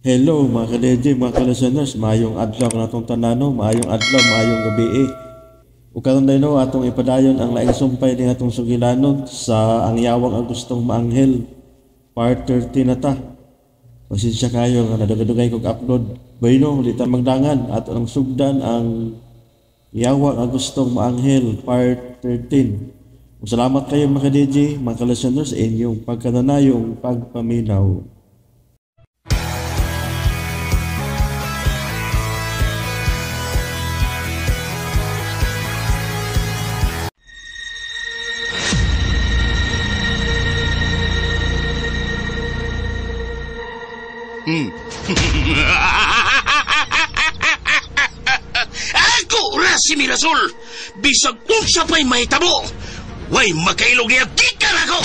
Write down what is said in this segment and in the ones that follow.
Hello mga ka-DJ, mga ka-listeners, maayong adlaw kanatong tanano, maayong adlaw, maayong gabi eh. Ug karon dayno atong ipadayon ang laing sumpay ni atong sugilanon sa Ang Yawang ang Gustong Maanghel, part 30 na ta. Pasensya kayo nga nadugay-dugay kog upload. Bueno, di ta magdangan ato ang sugdan ang Yawang ang Gustong Maanghel, part 13. Ug salamat kayo mga ka-DJ, mga ka-listeners sa inyong pagkananayong pagpaminaw. Ako ra si Mirasol. Bisag unsa pa'y mahitabo, way makailog niya gikan ako.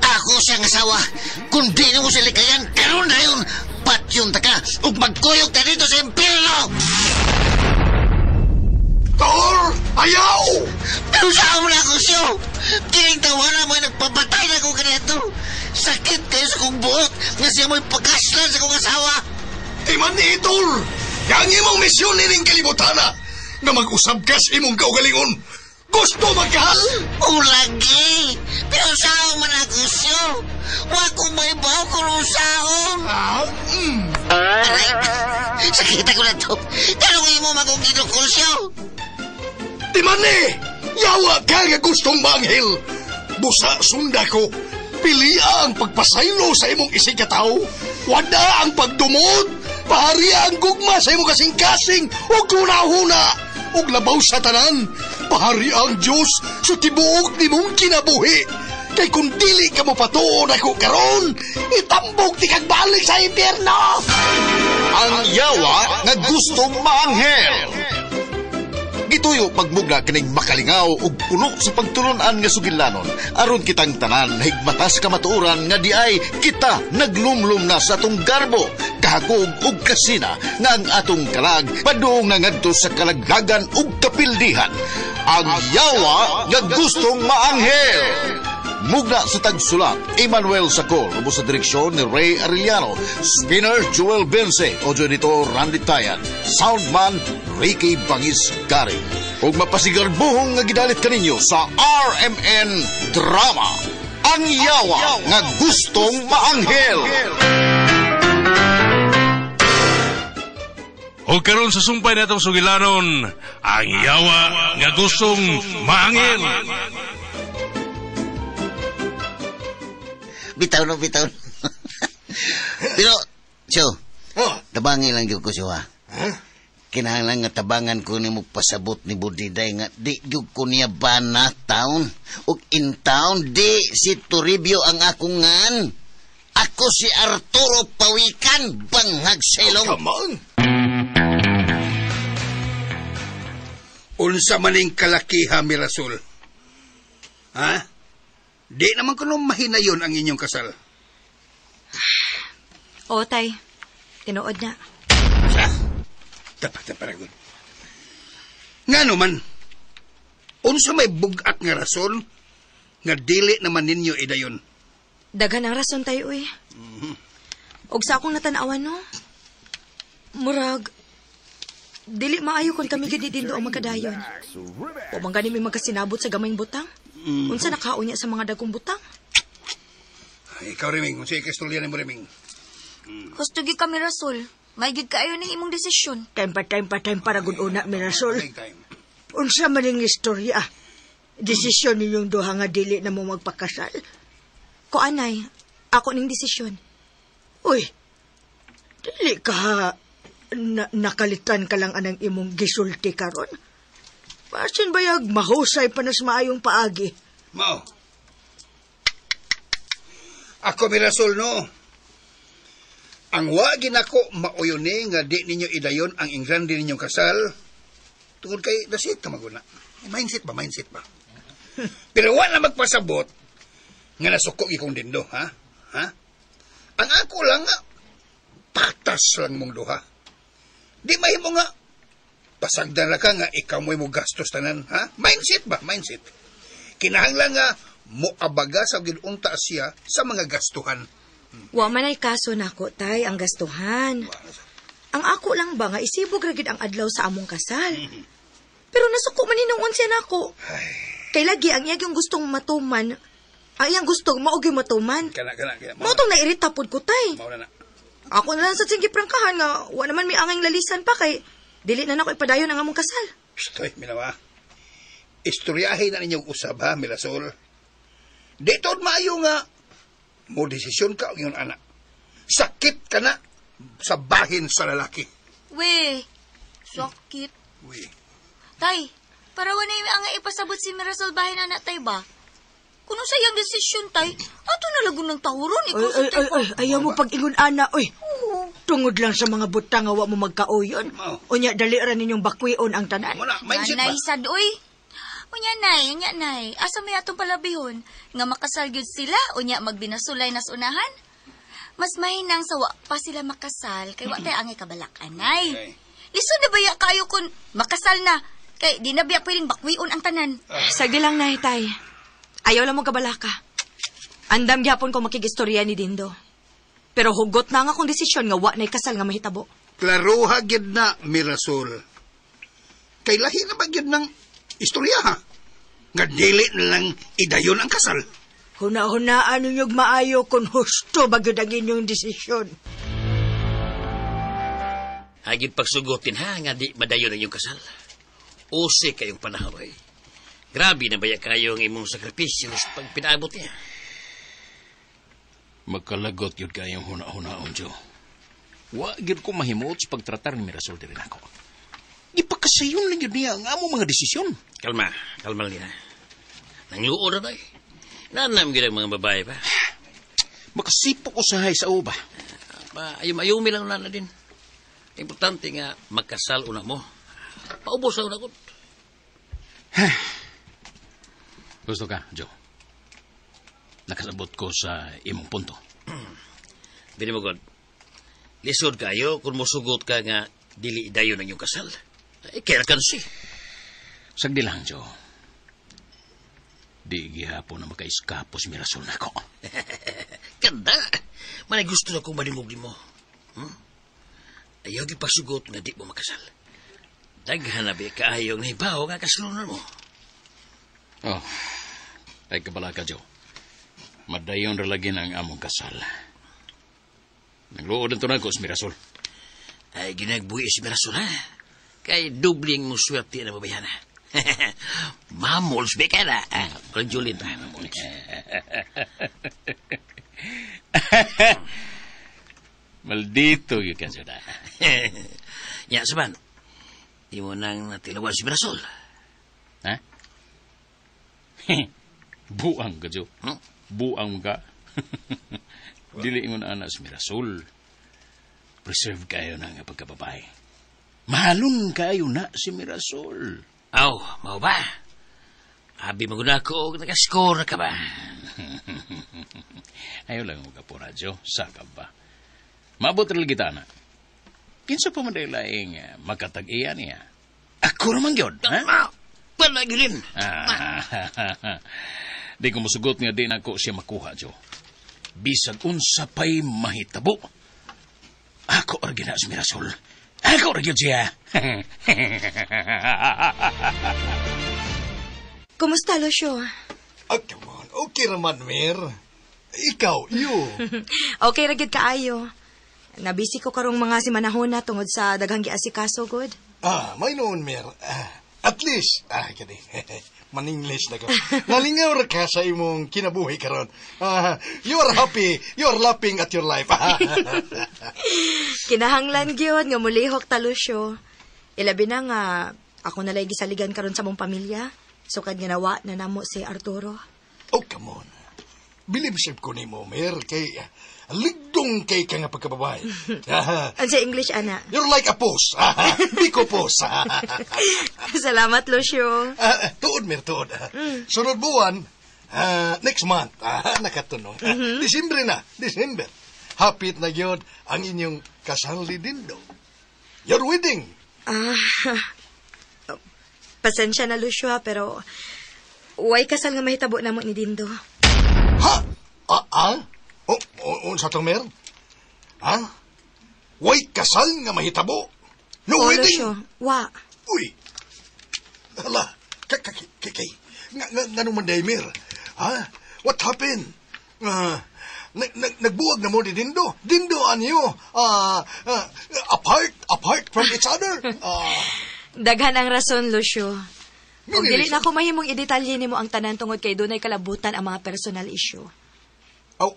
Ako siyang asawa. Kung di na mo sila likayan, karon na yun. Patyon ta ka, ug magkuyog ta dito sa impyerno. Tor, ayaw! Pero saan mo na ako siyo? Kining tawana mo'y nagpapatay na akong ganito. Sakit kayo sa kong buot nga siya mo'y pagkaslan sa kong asawa. Di man ni Tor! Yang imong misyon nining kalibutana na mag-usab ka sa imong kaugalingon. Gusto magkahal? O lagi! Pero saan man ako siyo? Wa ko may baw kung usaon. Aray! Sakit ako na to. Tanong imo magong ginukol siyo. Di man ni! Yawa ka nga gustong maanghel. Busa sunda ko. Pili ang pagpasaylo sa imong isig katao. Wada ang pagdumot. Pahari ang gugma sa imong kasing-kasing ug hunahuna. Ug labaw sa tanan. Pahari ang Diyos sa tibuok nimong kinabuhi. Kay kung dili ka mo patuon ako karon, itambog ti kag balik sa impyerno. Ang yawa nga gustong maanghel. Gituyo pagmugna kining makalingaw ug puno sa pagtulun-an nga sugilanon aron kitang tanan higmata sa kamatuoran nga di ay kita naglumlum na sa atong garbo, kahakog ug kasina nga ang atong kalag padung na ngadto sa kalaglagan ug kapildihan. Ang yawa nga gustong maanghel. Mugna sa tagsulat, Emmanuel Sacol, ubos sa direksyon ni Ray Arellano, Spinner Joel Bense, audio editor Randy Tayan, soundman Ricky Bangis Gary. Ug mapasigarbuhong nga gidalit kaninyo sa RMN Drama, Ang Yawa nga Gustong Maanghel. O karon sa sumpay natong sugilanon, Ang Yawa nga Gustong Maanghel. Bitaw no, bitaw. Pero, siyo, tabangi lang yun ko siyo, ha? Kinahanglan nga tabangan ko ni mo pasabot ni Budiday nga di yun ko niya bana taon. Ug in town, di si Toribio ang akong ngan. Ako si Arturo Pawikan, bangag sa ilong. Oh, come on! Unsa maning kalakiha, Mirasol? Ha? Di naman kuno mahinayon ang inyong kasal. Oo, tay. Tinuod na. Sa? Dapat na paragon. Nga naman, unsa may bugat nga rason nga dili naman ninyo idayon? Daghan ang rason tayo, uy. Og sa akong natanawan, no? Murag, dili maayo kung kami gid dindo ang magkadayon. O man gani may magkasinabot sa gamayng butang. Unsa nakaon niya sa mga dagkong butang? Ay, ikaw, Reming. Unsa ikastorya nimo, Reming? Husto gyud kami, Rasul. May gyud kaayo ning imong desisyon. Time pa, time pa, time para gud una, Mirasol. Time. Unsa man ning istorya? Desisyon ninyong duha nga dili na mo magpakasal. Ko anay, ako ning desisyon. Uy, dili ka nakalitan ka lang anang imong gisulti karon. Pasin bayag mahusay pa nas maayong paagi. Mao. Ako, Mirasol, no? Ang wagi nako mauyon ni nga di ninyo idayon ang ingrande ninyong kasal tungod kay dasit ka maguna. Mindset ba? Mindset ba? Pero wa na magpasabot nga nasuko ikong dindo, ha? Ha? Ang ako lang nga patas lang mong duha. Di mahimo nga pasagdan ra ka nga ikaw mo'y mo gastos tanan, ha? Mindset ba? Mindset. Kinahanglan nga moabaga sa gidunta siya sa mga gastuhan. Wa man ay kaso nako tay ang gastuhan. Ang ako lang ba nga isibog ra gid ang adlaw sa among kasal. Pero nasuko man hinuon siya nako. Kay lagi ang iya yung gustong matuman, ang iyang gustong mao gyud matuman. Kana kana kaya. Mao tong nairita pod ko tay. Mao na na. Ako na lang sa sing giprangkahan nga wa naman may angay lalisan pa kay dili na nako ipadayon ang among kasal. Stoy, minawa. Istoryahin na ninyong usab ha, Mirasol. Di tuod maayo nga mo desisyon ka og ingon anak. Sakit ka na sa bahin sa lalaki. We, sakit. Uy. Tay, para wala yung ang ipasabot si Mirasol bahin anak tay ba? Kuno sa iyang desisyon, tay, ato na lagun ng tahuron. Ikaw Ay, sa ay, tay ay, ay, ayaw mo pag-ingon, ana, oy. Tungod lang sa mga butang nga wa mo magkauyon. Oh. Unya, dali ra ninyong bakwion ang tanan. Mo na, mindset ba? Nanay, sad, oy. Unya, nay, unya, nay. Asa may atong palabihon? Nga makasal gyud sila, unya magbinasulay nas unahan. Mas mahinang sa wa pa sila makasal, kay wa tay angay kabalak, anay. Okay. Lisod na baya kayo kun makasal na, kay di na biya pwedeng bakwion ang tanan. Sige lang nay tay. Ayaw lang mo kabalaka. Andam gyapon ko makigistorya ni Dindo. Pero hugot na nga akong desisyon nga wa na'y kasal nga mahitabo. Klaruha gyud na, Mirasol. Kay lahi na ba gyud ng istorya ha? Nga dili na lang idayon ang kasal. Huna-hunaan ninyong maayo kung husto ba gyud ang inyong desisyon. Hagit pagsugotin ha, nga di madayon ang iyong kasal. Use kayong panahon ay. Grabe na baya kayo ang imong sakripisyo sa pagpinaabot niya. Magkalagot yun kayong huna-hunaon, Joe. Wa gyud ko mahimuot sa pagtratar ni Mirasol diri nako. Ipakasayon lang yun niya ang among mga desisyon. Kalma, kalma lang niya. Nangluo na tayo. Nanam gyud ang mga babae pa. Makasipok usahay sa uba. Pa, ayum-ayumi lang na din. Importante nga makasal una mo. Paubos na una ko. Gusto ka, Joe? Nakasabot ko sa imong punto. Bini mo, God. Lisod kayo kung musugot ka nga dili dayon ang iyong kasal. Ay, kaya kansi. Sagdi lang, Joe. Di gihapon na makaiskapo si Mirasol nako. Kanda! Manay gusto na kong manimog mo. Ayaw gipasugot nga di mo makasal. Daghan na ba kaayo ang nahibaw nga kaslunan mo. Oh, ay kabala ka, Joe. Madayon ra lagi na ang among kasal. Nagluod na to na ko si Mirasol. Ay, ginagbuhi si Mirasol, ha? Kay dubling mo swerte na babayana. Mamuls, be ka na. Ah, Julin ta, mamuls. Maldito yun ka, Joe. Ya, saban. Di mo nang natilawan si Mirasol. Ha? Buang ka, Joe. Hmm? Buang ka. Dili ingon ana si Mirasol. Preserve kayo na nga pagkababae. Mahalon kayo na si Mirasol. Aw, mao ba? Abi maguna ko og nakascore na ka ba? Ayaw lang mo ka po, radyo. Saka ba? Maabot rin kita na. Kinsa pa man dahil laing makatag-iya niya? Ako naman yun, ha? Palagi rin. Ah, di ko musugot nga di na ako siya makuha, Joe. Bisag unsa pa'y mahitabo. Ako ra gyud na si Mirasol. Ako ra gyud siya. Kumusta, Lucio? Oh, come on. Okay raman, Mir. Ikaw, you. Okay ra gyud kaayo. Nabisi ko karong mga simanahona tungod sa daghang giasikaso gud. Ah, may noon, Mir. Ah, at least, kani. Maningles na ko. Nalingaw ra ka sa imong kinabuhi karon. Ah, you are happy. You are laughing at your life. Kinahanglan gyud nga mulihok ta, Lucio. Ilabi na nga ako nalay gisaligan karon sa mong pamilya. Sukad nga nawa na namo si Arturo. Oh, come on. Believe sab ko nimo, Mir, kay ligdong kay ka nga pagkababae. Ang sa English, ana. You're like a post. Biko post. Salamat, Lucio. Tuod, Mir, tuod. Sunod buwan, next month, nakatunog. Disembre na, December. Hapit na gyud ang inyong kasal ni Dindo. Your wedding. Pasensya na, Lucio, ha, pero way kasal nga mahitabo namo ni Dindo. Ha? Ah? Unsa tong mer? Ha? Way kasal nga mahitabo. No Oh, wedding. Lucio, wa. Uy. Hala, kay. Nga naman day, Mir. Ha? What happened? Nagbuwag na mo ni Dindo. Dindo anyo. Apart from each other. Daghan ang rason, Lucio. Ug Mini dili reason. na ko mahimong idetalye nimo ang tanan tungod kay dunay kalabutan ang mga personal issue. Aw,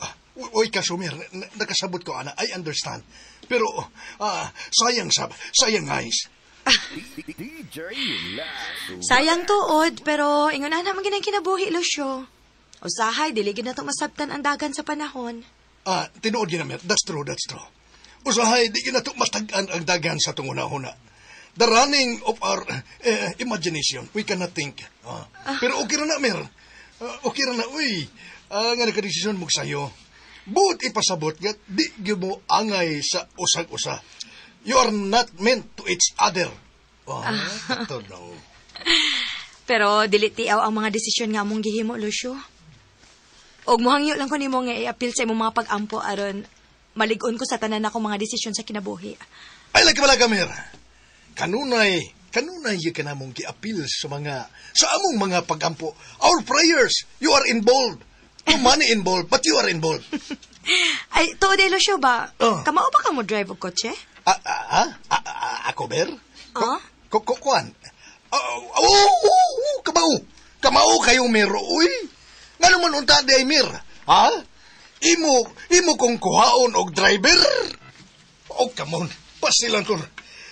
uy, Kasumir, nakasabot ko, ana. I understand. Pero, sayang sab, sayang guys. Sayang tuod, pero ingon na naman ginang kinabuhi, Lucio. Usahay, dili gid na to masabtan ang dagan sa panahon. Tinuod gina, Mer. That's true, that's true. Usahay, di gina to matag-an ang dagan sa tunguna-huna. The running of our imagination, we cannot think. Pero okay ra na, Mer. Okay ra na, uy. Nga nakadesisyon mo sayo. Buot ipasabot nga, di gyud mo angay sa usag-usa. You are not meant to each other. Oh, I don't know. Pero dili tiaw ang mga desisyon nga among gihimo, Lucio. Og mohangyo lang ko nimo nga i-appeal sa imong mga pag-ampo aron malig-on ko sa tanan akong mga desisyon sa kinabuhi. Ay, lagi pala, Mer. Kanunay yun ka namong gi-appeal sa among mga pag-ampo. Our prayers, you are involved. No money involved, but you are involved. Ay, tuod eh, Lucio ba? Oh. Kamao ba ka mo drive og kotse? Ako, Ber? Ah? Kuan? Kamao. Kamao kayo, Mer, uy. Nga naman unta di ay, Mer? Ha? Imo kong kuhaon og driver? Oh, come on. Pasilan ko.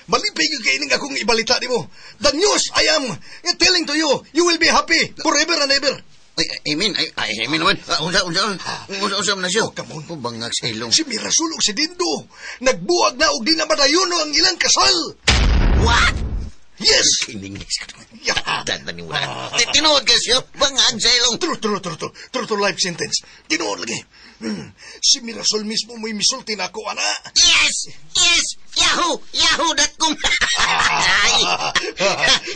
Malipay yung kaining akong ibalita ni mo. The news I am telling to you, you will be happy forever and ever. Ay, I mean naman. Unsa man na siya. Oh, come on. Bangag sa ilong. Si Mirasol og si Dindo, nagbuwag na og di na madayon ang ilang kasal. What? Yes! Kiningis ka. Yeah. Tanda ni wala. Tinuod ka siya. Bangag sa ilong. True, true, true, true. True to life sentence. Tinuod lagi. Si Mirasol mismo mo'y misulti na ako, ana. Yes! Yes! Yahoo! Yahoo.com! Ay!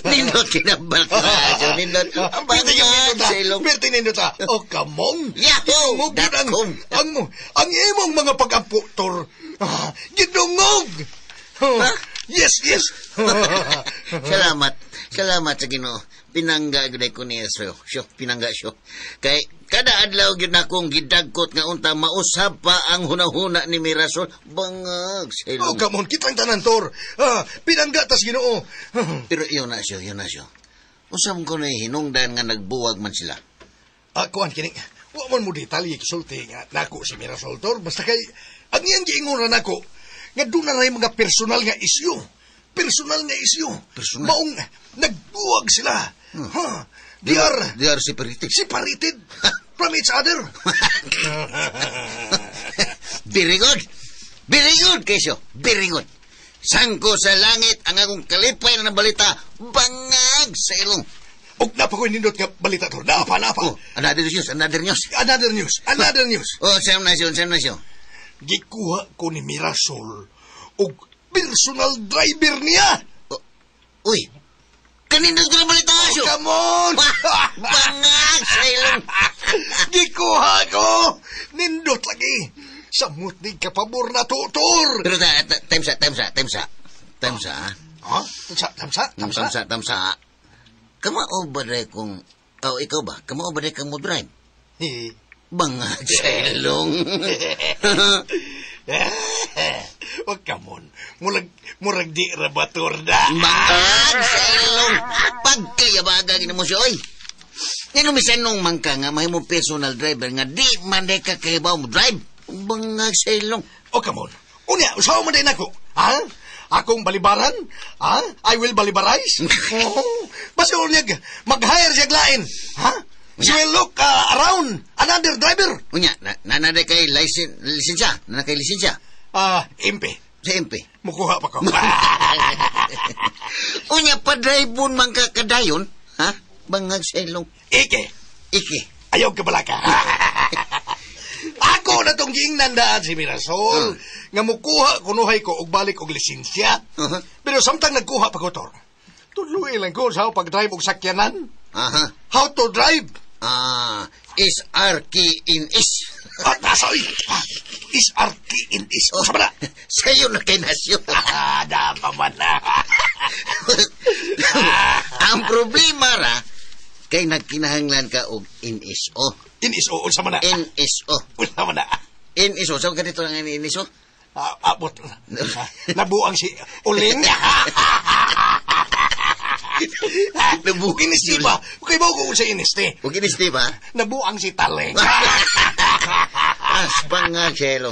Nindot kinabal ko na. Nindot. Ang bangag sa ilong. Perti nindot ha. Oh, come on. Yahoo.com! Ang imong mga pag-ampo, Tor. Gidungog! Yes, yes. Salamat. Salamat sa Ginoo. Pinangga gyud ko niya sa'yo. Siyo, pinangga siyo. Kay kada adlaw gyud nakong gidagkot nga unta mausab pa ang hunahuna ni Mirasol. Bangag sa ilong. Oh, come on, kitang tanan, Tor. Pinangga tas Ginoo. Pero iyon na siyo, iyon na siyo. Usam ko na hinungdan nga nagbuwag man sila. Kuan kining, wa man mo detalye kisulti nga nako si Mirasol, Tor. Basta kay ang iyang giingon na nako nga doon na rin mga personal nga isyu. Personal nga isyu. Personal. Maong nagbuwag sila. Huh. They are separated. Separated from each other. Very good. Very good, Kesyo. Very good. Sangko sa langit ang akong kalipay na balita. Bangag sa ilong. Og napakoy nindot nga balita to. Napa. Oh, another news, another news. Another news, another news. Oh, same na siyo, same na siyo. Gikuha ko ni Mirasol og personal driver niya. Oh, uy, kanindot ko na balita siyo. Oh, come on! Bangag sa ilong. Gikuha ko! Nindot lagi. Samot ni kapabor na tutor. Pero time sa. Ha? Time sa? Kamao ba rin kung... Oh, ikaw ba? Kamao ba rin kang mo drive? Bangag sa ilong. O, come on. Murag di rabator na. Bangag sa ilong. Pagkayabaga gina mo siya, oy. Ngano misan nung mangka nga may mo personal driver nga di man di ka kahibaw mo drive. Bangag sa ilong. O, come on. Unya, usawa mo din ako. Ha? Akong balibaran? Ha? I will balibarize? Oh. Basta unya, mag-hire siya lain. Ha? She will look around another driver. Unya, nanada kay lisensya. Nanada kay lisensya. MP. Sa MP. Mukuha pa ko. Unya, pa-drive man ka kadayon. Ha? Bangag sa ilong. Ike. Ike. Ayaw ka balaka. Ako na tong giingnan daan si Mirasol. Nga mukuha kunuhay ko og balik og lisensya. Uh-huh. Pero samtang nagkuha pa ko, Tor, tudluin lang ko sa pag-drive og sakyanan. Aha. How to drive. SRKNS. Atasoy! SRKNS. Oh, sa na? Sayo na kay nasyo. Dapa man na. Ang problema ra, kay nagkinahanglan ka og NSO. NSO, unsa man na? NSO. Unsa man na? NSO, saan ka dito ang NSO? Abot. Nabuang si Uling. Nabuang si ba? Kay ba ko sa NST? Ug NST ba? Nabuang si Taleng. Aspa nga, Chelo.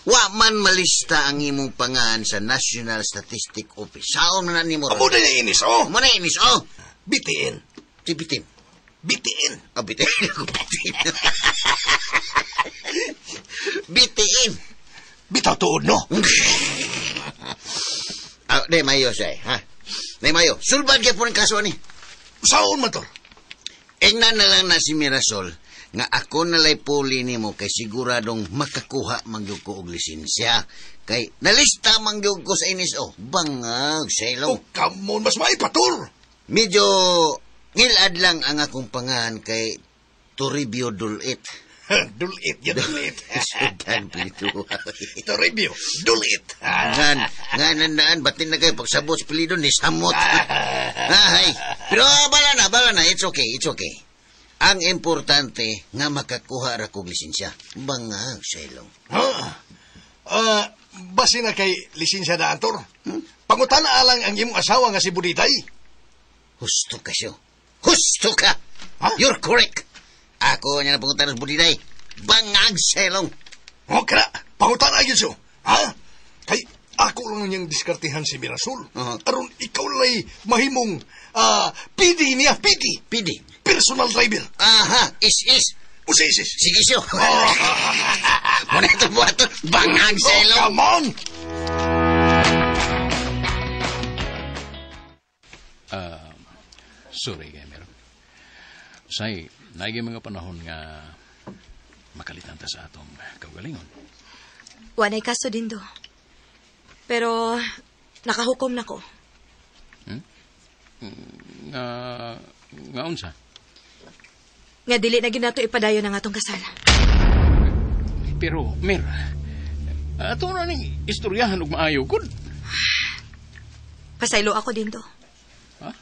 Wa man malista ang imong pangan sa National Statistic Office. Saon na nimo? Amo na yung NSO. Amo na NSO. BTN. Si BTN. BTN. Ah, BTN. BTN. Bitaw tuod, no? Di, mayo siya, ha? Di, mayo. Sulbad kaya po ng kaso ni. Saon man to? Ingnan na lang na si Mirasol nga ako nalay puli nimo kay siguradong makakuha mangyug ko og lisensya. Kay nalista mangyug ko sa NSO. Bangag, selong. Oh, come on, mas maipatur. Medyo ngilad lang ang akong pangan kay Toribio Dulit. Dulit, yan dulit. Sudan, pilito. Toribio, dulit. Ngan, nandaan, batin na kayo, pagsabot sa pilido, ni samot. Ay, pero bala na, it's okay, it's okay. Ang importante, nga makakuha ra kog lisensya. Bangag, selong. Ha? Basi na kay lisensya na, Antor. Pangutan na alang ang imong asawa nga si Buditay. Husto ka siyo. Husto ka! Ha? You're correct. Ako niya na pangutan sa Buditay. Bangag, selong. O, kaya, pangutan na yun siyo. Ha? Kay, ako lang niyang diskartihan si Mirasol. Uh-huh. Aron ikaw lay mahimong PD niya, PD. PD? Personal driver. Aha, is. Usa is. Sige siyo. Muna ito buhaton. Bangag, selong. Oh, come on! Sorry, kay Mero. Say, naigi mga panahon nga makalitan ta sa atong kaugalingon. Wanay kaso din do. Pero nakahukom na ko. Nga unsa? Nga dili na ginato ipadayon ang atong kasal. Pero, Mer, ato na ning istoryahan og maayo gud. Pasaylo ako din do. Ha?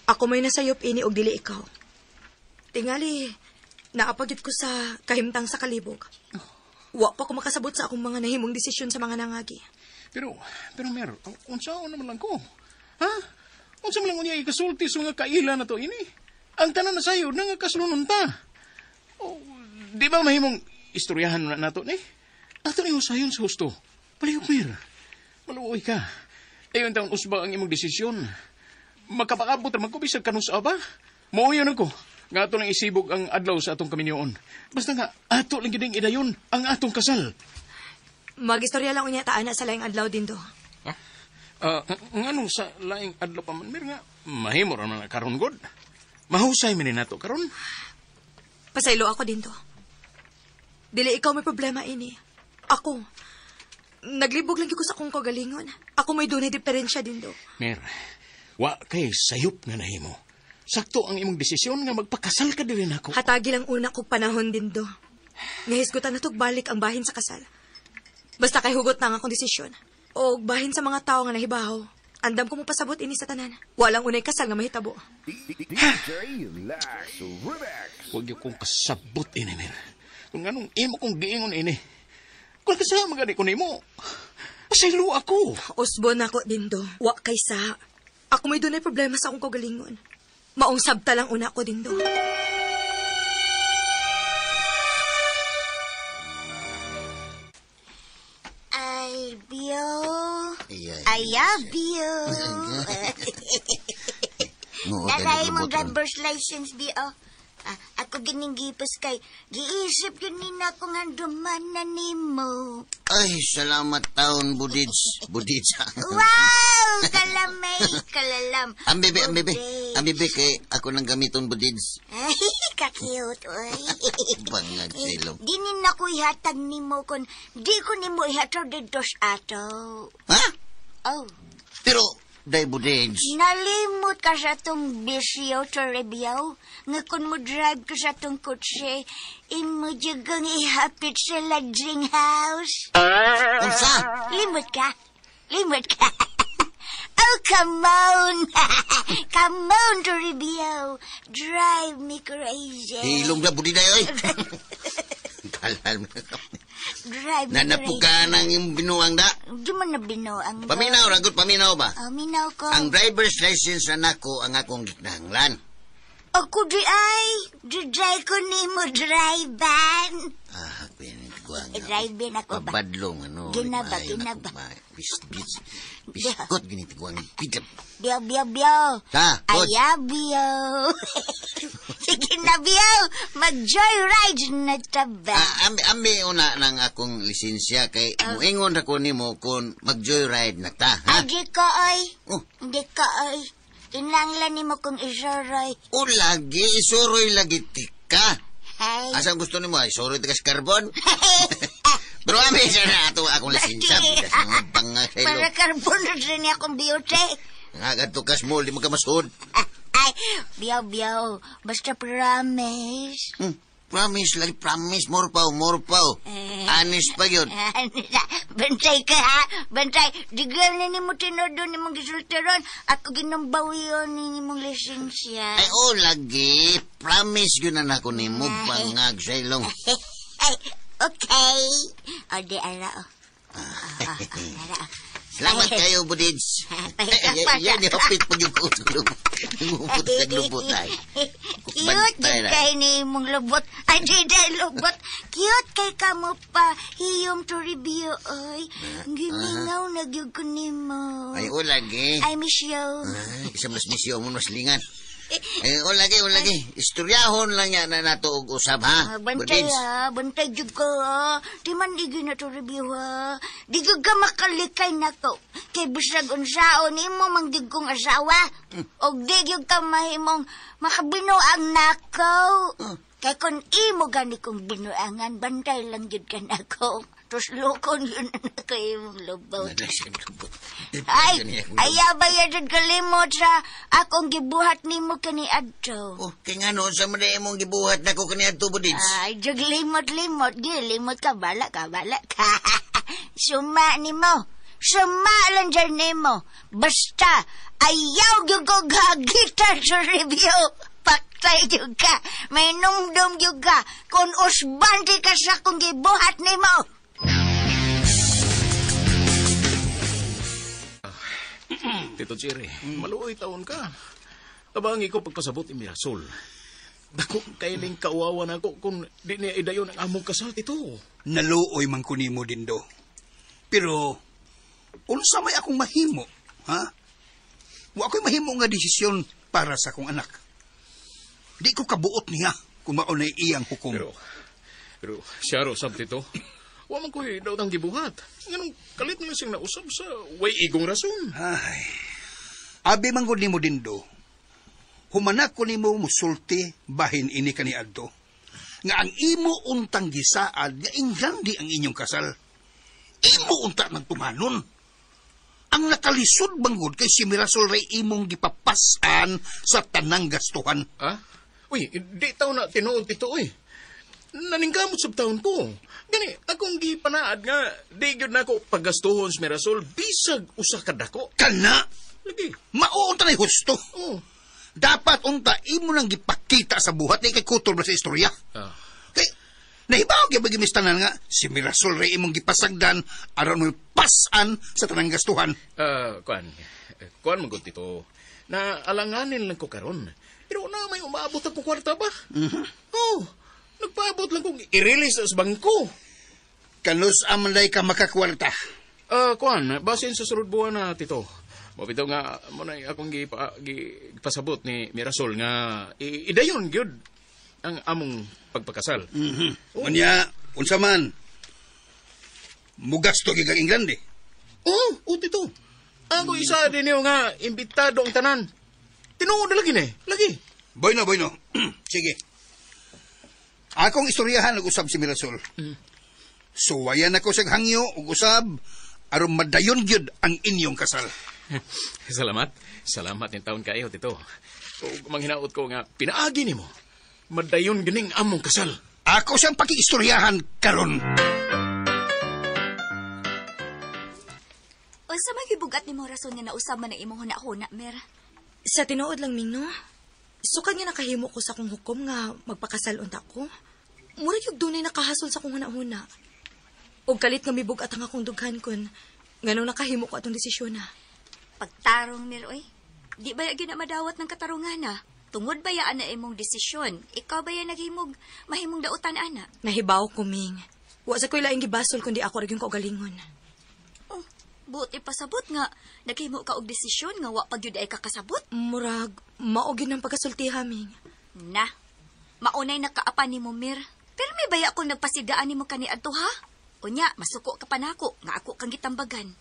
Ako may nasayop ini og dili ikaw. Tingali, naapagit ko sa kahimtang sa kalibog. Wa pa ko makasabot sa akong mga nahimong desisyon sa mga nangagi. Pero Mer, unsaon naman lang ko? Ha? Unsa man lang unya ikasulti sa mga kaila na to ini? Ang tanan na sayo, nangakaslunon ta. Oh, di ba mahimong istoryahan na nato ni? Ato ni husayon sa husto. Palihog, Mer. Maluoy ka. Ayon taon usba ang imong desisyon. Makapakabot ra man ko bisag kanusa ba? Mooyon ako. Nga ato lang isibog ang adlaw sa atong kaminyoon. Basta nga, ato lang gid idayon ang atong kasal. Magistorya lang unya taan na sa laing adlaw din do. Ha? Ngano sa laing adlaw pa man, Mer, nga mahimo ra man karon god. Mahusay man ni nato karon. Pasaylo ako din do. Dili ikaw may problema ini. Ako. Naglibog lang ko sa akong kagalingon. Ako may dunay diferensya din do. Mer, wa kay sayop nga nahimo. Sakto ang imong desisyon nga magpakasal ka diri nako. Hatagi lang una kog panahon din do. Nahisgutan na balik ang bahin sa kasal. Basta kay hugot na ang akong desisyon. O bahin sa mga tao nga nahibaw. Andam ko mo pasabot ini sa tanan. Walang unay kasal nga mahitabo. Huwag yung kong kasabot ini, Mer. Kung anong imo kong giingon ini. Kung kasama gani ko nimo, pasaylo ako. Usbon ako din do. Wa kay sa. Ako may dunay problema sa akong kagalingon. Maong sabta lang una ko din do. Ay, Bio. I love you. Naray mong driver's license, Bio. Ako gininggipos kay giisip yun ni na kung handuman na nimo. Ay, salamat taon, Budids. Budids. Wow! Kalamay, kalalam. Ang bebe, ang bebe. Ang bebe kay ako nang gamiton, Budids. Ay, kakiyot, oy. Bangag silong. Di ni na ko ihatag nimo kon di ko nimo ihatag dito sa ato. Ha? Oh. Pero, Day Budids. Nalimot ka sa tong bisyo, Toribio. Nga kung mo drive ka sa tong kotse, imo jud kang ihapit sa lodging house. Unsa? Limot ka. Limot ka. Oh, come on. Come on, Toribio. Drive me crazy. Hilong na Budiday, oy. Kalal mo. Drive me Nanapuka crazy. ng imong binuang da. Di man na binuang. da. Paminaw, ragot paminaw ba? Oh, minaw ko. Ang driver's license na nako ang akong gikinahanglan. Ako di ay. Di ko nimo drive-an. Ah, pinit ko ang Eh, drive-in ako ba? Pabadlong ano. Ginaba, ginaba. Biscuit, biskot ginit ko ang pidap. Biyo, biyo, biyo. Ha, good. Aya, biyo. Sige na, biyo. Mag-joyride na taba. Ah, ambi una ng akong lisensya kay muingon ako nimo kung mag-joyride na ta, ha? Ay, di ko, oy. Oh. Di ko, oy. Kinanglan nimo kong isuroy. O lagi, isuroy lagi tika. Ay. Asang gusto nimo ay suroy tikas karbon? Pero ambi sa na ato akong lisensya. Bigas mga banga sa ilo. Para karbon na rin akong beauty. Nga tukas mo, di mo ka masud. Ay, biyaw, biyaw. Basta promise. Promise lagi, promise. More pa, more pa. Eh. Honest pa yun. Bantay ka, ha? Bantay. Di gani ni mo tinodo ni mong gisulteron. Ako ginambawiyon ni mong lisensya. Ay, oh, lagi. Promise yun na nako nimo, bangag sa ilong. Ay, okay. O, di, ara, o. Ara, o. Salamat kayo, Budids. Ay, yan, hapit pa yung kuto. Ngupot kag lubot ay. Cute Bantay jud na. kay ni imong lubot. Ay, di di lubot. Cute kay kamo pa hiyom to review oy. Gimingaw na gyud ko nimo. Ay, oh, lagi. I miss you. Ay, isa mas misyo mo, mas lingan. Ay, oh, lagi, oh, lagi. Istoryahon lang yan na nato og usab, ha? Ah, bantay Budids. ha, bantay jud ko ha. Di man igi na to review ha. Di gyud ka makalikay nako. Kay bisag unsaon nimo man gyud kong asawa. Og di gyud ka mahimong makabinuang nako. Kay kun imo gani kong binuangan, bantay lang gyud ka nako. Tuslokon yun na nako imong lubot. Ay, ayaw ba yan kalimot sa akong gibuhat nimo kani adto? Oh, kay nga noon sa mga imong gibuhat nako kani adto, Budids. Ay, jug limot-limot. Gi, limot ka, bala ka, bala ka. Suma nimo. Suma lang dyan nimo. Basta, ayaw gyud ko gagita sa review. Paktay gyud ka. May numdum gyud ka. Kung usbante ka sa akong gibuhat nimo. Tito Jerry, maluoy taon ka. Tabangi ko pagpasabot ni Mirasol. Dako kailing kauwawa na ako kung di niya idayon ang among kasal, Tito. Naluoy man ko nimo dindo. Pero unsa may akong mahimo, ha? Wa ako'y mahimo nga desisyon para sa akong anak. Di ko kabuot niya kung mao na iyang hukom. Pero siya ro sab, Tito. Wa man ko'y daw tang gibuhat. Nganong kalit na lang siyang nausab sa way igong rason. Ay. Abi man gud nimo dindo. Humanak ko nimo musulti bahin ini kaniadto. Nga ang imo untang gisaad nga ingrandi ang inyong kasal. Imo unta ng tumanon. Ang nakalisod bangod kay si Mirasol ray imong gipapasan sa tanang gastuhan. Ha? Uy, di taw na tinuod, Tito, uy. Naningkamot sa taon ko. Gani, akong gipanaad nga, di gyud na ako paggastuhon sa Mirasol, bisag usa ka dako. Kana! Lagi. Mao unta na'y husto. Oh. Dapat unta imo nang gipakita sa buhat ni kay kutol ba sa istorya. Ah. Kay nahibaw gyud ba gimistanan nga si Mirasol ray imong gipasagdan aron mo pasan sa tanang gastuhan. Kuan. Kuan man gud, Tito. Na alanganin lang ko karon. Pero na may umaabot akong kwarta ba? Oh, nagpaabot lang kong i-release sa bangko. Kanus amanday ka makakwarta. Kuan, basin sa sulod buwan na, Tito. Mabitaw nga, mo na akong gipasabot ni Mirasol nga idayon gyud ang among pagpakasal. Unya, unsa man? Mugasto gyud kang Englande. Oh, oh, Tito. Ako isa din niyo nga imbitado ang tanan. Tinuod na lagi ni, lagi. Bueno, bueno. Sige. Akong istoryahan nag-usab si Mirasol. Suwayan ako sa hangyo ug usab aron madayon gyud ang inyong kasal. Salamat. Salamat ni taon kayo, Tito. Ug manghinaot ko nga pinaagi nimo. Madayon gining among kasal. Ako siyang pakiistoryahan karon. Unsa may gibugat nimo rason nga nausab man ang imong huna-huna, Mer? Sa tinuod lang, Ming, no? Sukad nga nakahimo ko sa akong hukom nga magpakasal unta ko. Murag yung dunay nakahasol sa akong huna-huna. Og kalit nga mibugat ang akong dughan kun nganong nakahimo ko atong desisyon na. Pagtarong, Mer, oy. Di ba gyud na madawat ng katarungan, ha? Tungod ba yaan na imong desisyon? Ikaw ba yan naghimog mahimong dautan, ana? Nahibaw ko, Ming. Wa sa ko'y laing gibasol kundi ako ra gyud kaugalingon. Oh, buti pasabot nga naghimo ka og desisyon nga wa pa gyud ay kakasabot. Murag mao gyud ang pagkasultiha, Ming. Na. Maunay nakaapan nimo, Mir. Pero may baya kung nagpasidaan nimo kaniadto, ha? Unya, masuko ka pa nako nga ako kang gitambagan.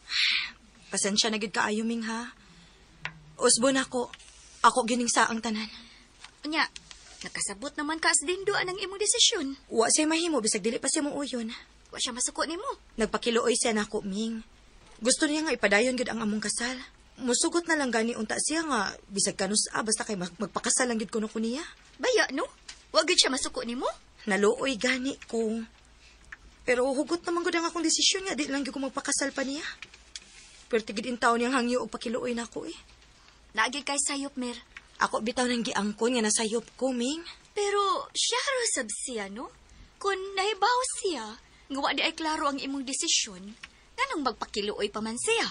Pasensya na gyud kaayo, Ming, ha? Usbo na ako. Ako gining saang tanan. Unya, nakasabot naman ka sa dindo anang imong desisyon. Wa siya mahimo bisag dili pa siya muuyon. Wa siya masuko nimo. Nagpakiluoy siya nako, Ming. Gusto niya nga ipadayon gyud ang among kasal. Musugot na lang gani unta siya nga bisag kanus basta kay magpakasal lang gyud kuno ko niya. Baya no? Wa gyud siya masuko nimo? Naluoy gani ko. Pero hugot naman gud ang akong desisyon nga di lang gyud ko magpakasal pa niya. Pero tigid in taon niyang hangyo og pakiluoy nako eh. Naagi kay sayop, Mer. Ako bitaw nang giangkon nga nasayop ko, Ming. Pero siya ra sab siya, no? Kung nahibaw siya, nga wa di ay klaro ang imong desisyon, nganong magpakiluoy pa man siya?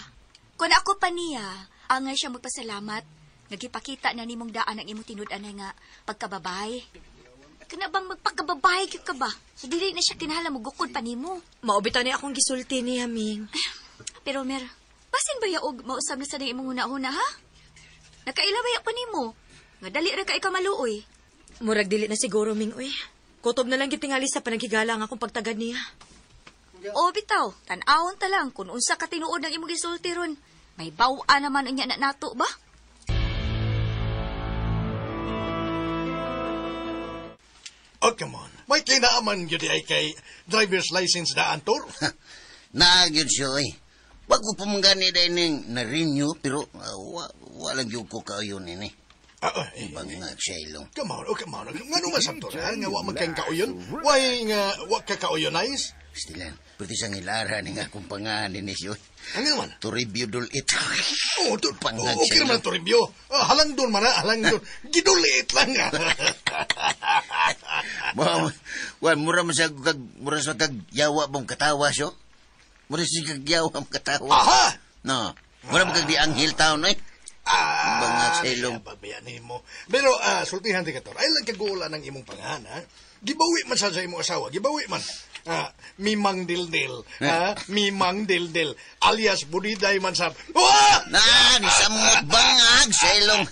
Kung ako pa niya, angay siya magpasalamat, nagipakita na nimong daan ang imong tinud-anay nga pagkababay. Kana bang magpagkababay gyud ka ba? So dili na siya kinahanglan mogukod pa nimo. Mao bitaw ni akong gisulti niya, Ming. Pero Mer, basin ba yaog mausab na sa ning imong huna-huna, ha? Nakaila ba pa nimo? Nga dali ra ka maluoy. Murag dili na siguro, Ming, uy. Kutob na lang gitingali sa panaghigala ang akong pagtagad niya. O bitaw, tan-awon ta lang kung unsa ka tinuod ang imong gisulti ron. May baw-a naman unya na nato ba? Oh, come on. May kinaaman gyud ay kay driver's license na antor. Naa gyud siya, oy. Bago pa man gani dahil ning na-renew, pero walang gyud ko kauyon ini. Bangag siya ilong. Come on, oh, come on. Ngano man sabtor, ha? Nga wa man kang kauyon? Why nga wa ka kauyonize? Stilan, pwede siyang ilara ni nga akong pangahan ni siya. Ano naman? Toribio dulit. Oh, Bangag okay siya naman ilong. Toribio. Halang doon man, ha? Halang doon. Gidulit lang, ha? Wa, mura man siya kag, mura siya kag yawa mong katawa siya. Mura siya kag yawa mong katawa. Aha! No. Mura man kag di anghel taon, eh. Bangag sa ilong. Babayanin mo. Pero, sultihan di ka, Tor. Ay lang kagula ng imong pangahan, ha? Gibawi man sa imong asawa. Gibawi man. Mimang Dildil. Ha? Mimang Dildil. Alias Budiday man sa... Wah! Na, ni samot bangag sa ilong.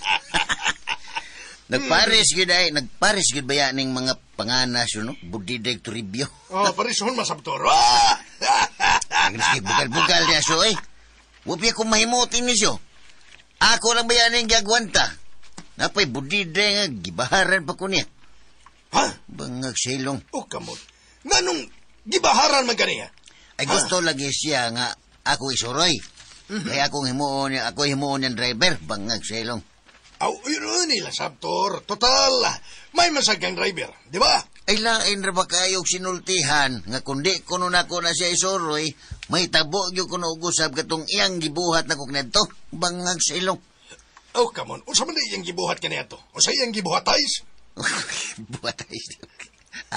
Nagpares gyud ay, nagpares gyud baya ning mga panganas yun, no? Budiday Toribio. Oh, parison masabtor. Ah! Ang sige, bugal-bugal niya siya, eh. Wapi akong mahimutin ni siya. Ako lang baya ning giagwanta. Napay Budiday nga, gibaharan pa ko niya. Ha? Bangag sa ilong. Oh, kamot. Nganong gibaharan man kaniya? Ay gusto lagi siya nga ako isuroy. Kaya akong himuon niya, ako himuon niyang driver, bangag sa ilong. Aw, yun nila, sabtor. Total, may masagang driver, di ba? Ay lain ra ba kayo sinultihan nga kundi kuno nako na siya isuroy, may tabo gyud kuno og usab katong iyang gibuhat nako kaniadto, bangag sa ilong. Oh, come on. Unsa man iyang gibuhat kaniadto? Unsa iyang gibuhatais? Buhatais.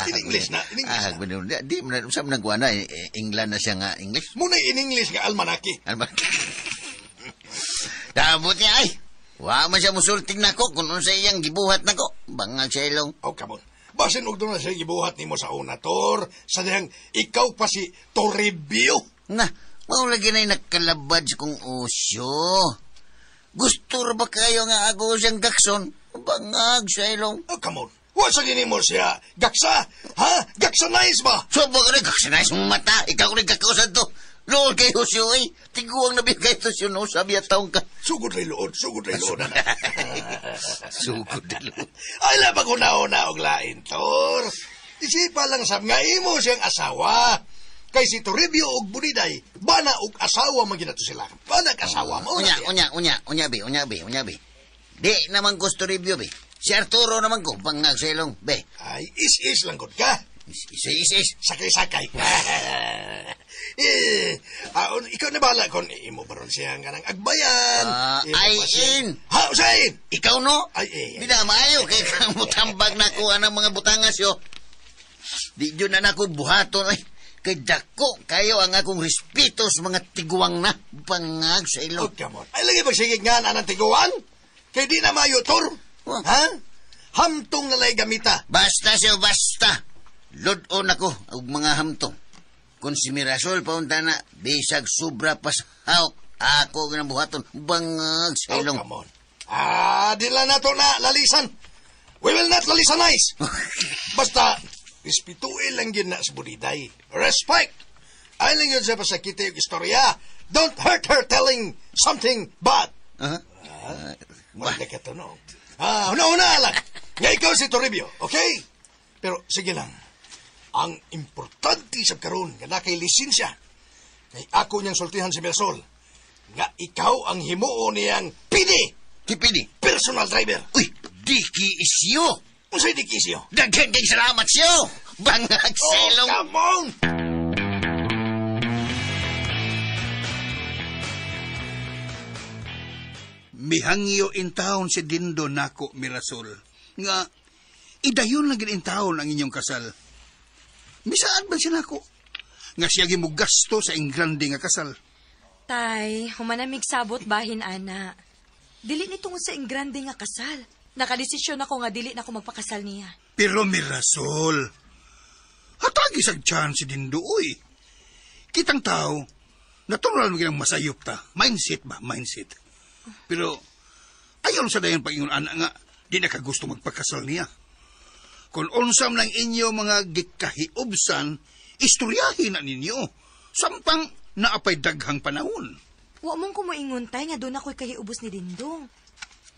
In English na, in English na. Di man unsa man nagkuha na, England na siya nga English. Muna in English nga almanaki. Almanaki. Dabot niya ay. Wa man siya musulting nako kung unsa iyang gibuhat nako, bangag sa ilong. Oh, come on. Basin og doon na siya gibuhat nimo sa una, Tor. Sa dihang ikaw pa si Toribio. Na, mao lagi na'y nakalabad sa kong osyo. Gusto ra ba kayo nga ako siyang gakson? Bangag sa ilong. Oh, come on. Wa sa gini mo siya gaksa? Ha? Gaksa nice ba? So, ba ka rin gaksa nice mong mata? Ikaw rin gakausan to. Lool kayo siyo, eh. Tiguang na bigay to siyo, no? Sabi at taong ka. Sugod rin lood, sugod rin lood. Sugod rin lood. Ay, labag una-una og lain, Tor. Isipa lang sab nga imo siyang asawa. Kay si Toribio og Buniday, bana og asawa man ginato sila. Bana asawa mo. Unya. Unya, bi. Di naman ko si Toribio, bi. Si Arturo naman ko, bangag sa ilong, be. Ay, is-is lang gud ka. Is-is. Sakay-sakay. Ikaw na bala kung imo baron siya nga ng agbayan. Ay, in. Ha, usain? Ikaw no? Ay, eh. Di na maayo, kay kang mutambag na ko ang mga butangas yo. Di yun na nako buhaton, ay. Kay dako kayo ang akong respeto sa mga tiguang na bangag sa ilong. Oh, come on. Ay, lagi pagsigig nga na ng tiguan? Kay di na maayo, Tor. Oh. Ha? Hamtong na lay gamita. Basta siyo, basta. Ludon ako og mga hamtong. Kung si Mirasol paunta na, bisag sobra pas hawk, ako ginang buhaton, bangag sa ilong. Oh, come on. Di lang nato na lalisan. We will not lalisanize. Basta, respetuin lang yun na sa Budiday. Respect! Ay lang yun sa pasakita yung istorya. Don't hurt her telling something bad. Uh-huh. Wala ka to, no? Una-una lang. Nga ikaw si Toribio, okay? Pero sige lang. Ang importante sa karon nga na kay lisensya. Kay ako niyang sultihan si Mirasol. Nga ikaw ang himuo niyang PD. Ki PD? Personal driver. Uy, di ki isyo. Unsay di ki isyo? Daghan kay salamat siyo. Bangag selong. Oh, come on! Mihangyo in town si Dindo nako Mirasol. Nga, idayon lang in town ang inyong kasal. Misaad man siya nako. Nga siya gimugasto sa ingrande nga kasal. Tay, humanamig sabot bahin, ana. Dili ni tungod sa ingrande nga kasal. Nakadesisyon ako nga dili na ako magpakasal niya. Pero Mirasol, hatagi sa chance si Dindo, uy. Kitang tao, natural mo ginang masayop ta. Mindset ba? Mindset. Pero, ayaw sa dayon pag-ingon ana nga, di na kagusto magpakasal niya. Kung unsam lang inyo mga gikahiubsan, istoryahin na ninyo. Sampang naapay daghang panahon. Wa mong kumuingon tay nga doon ako'y kahiubos ni Dindo.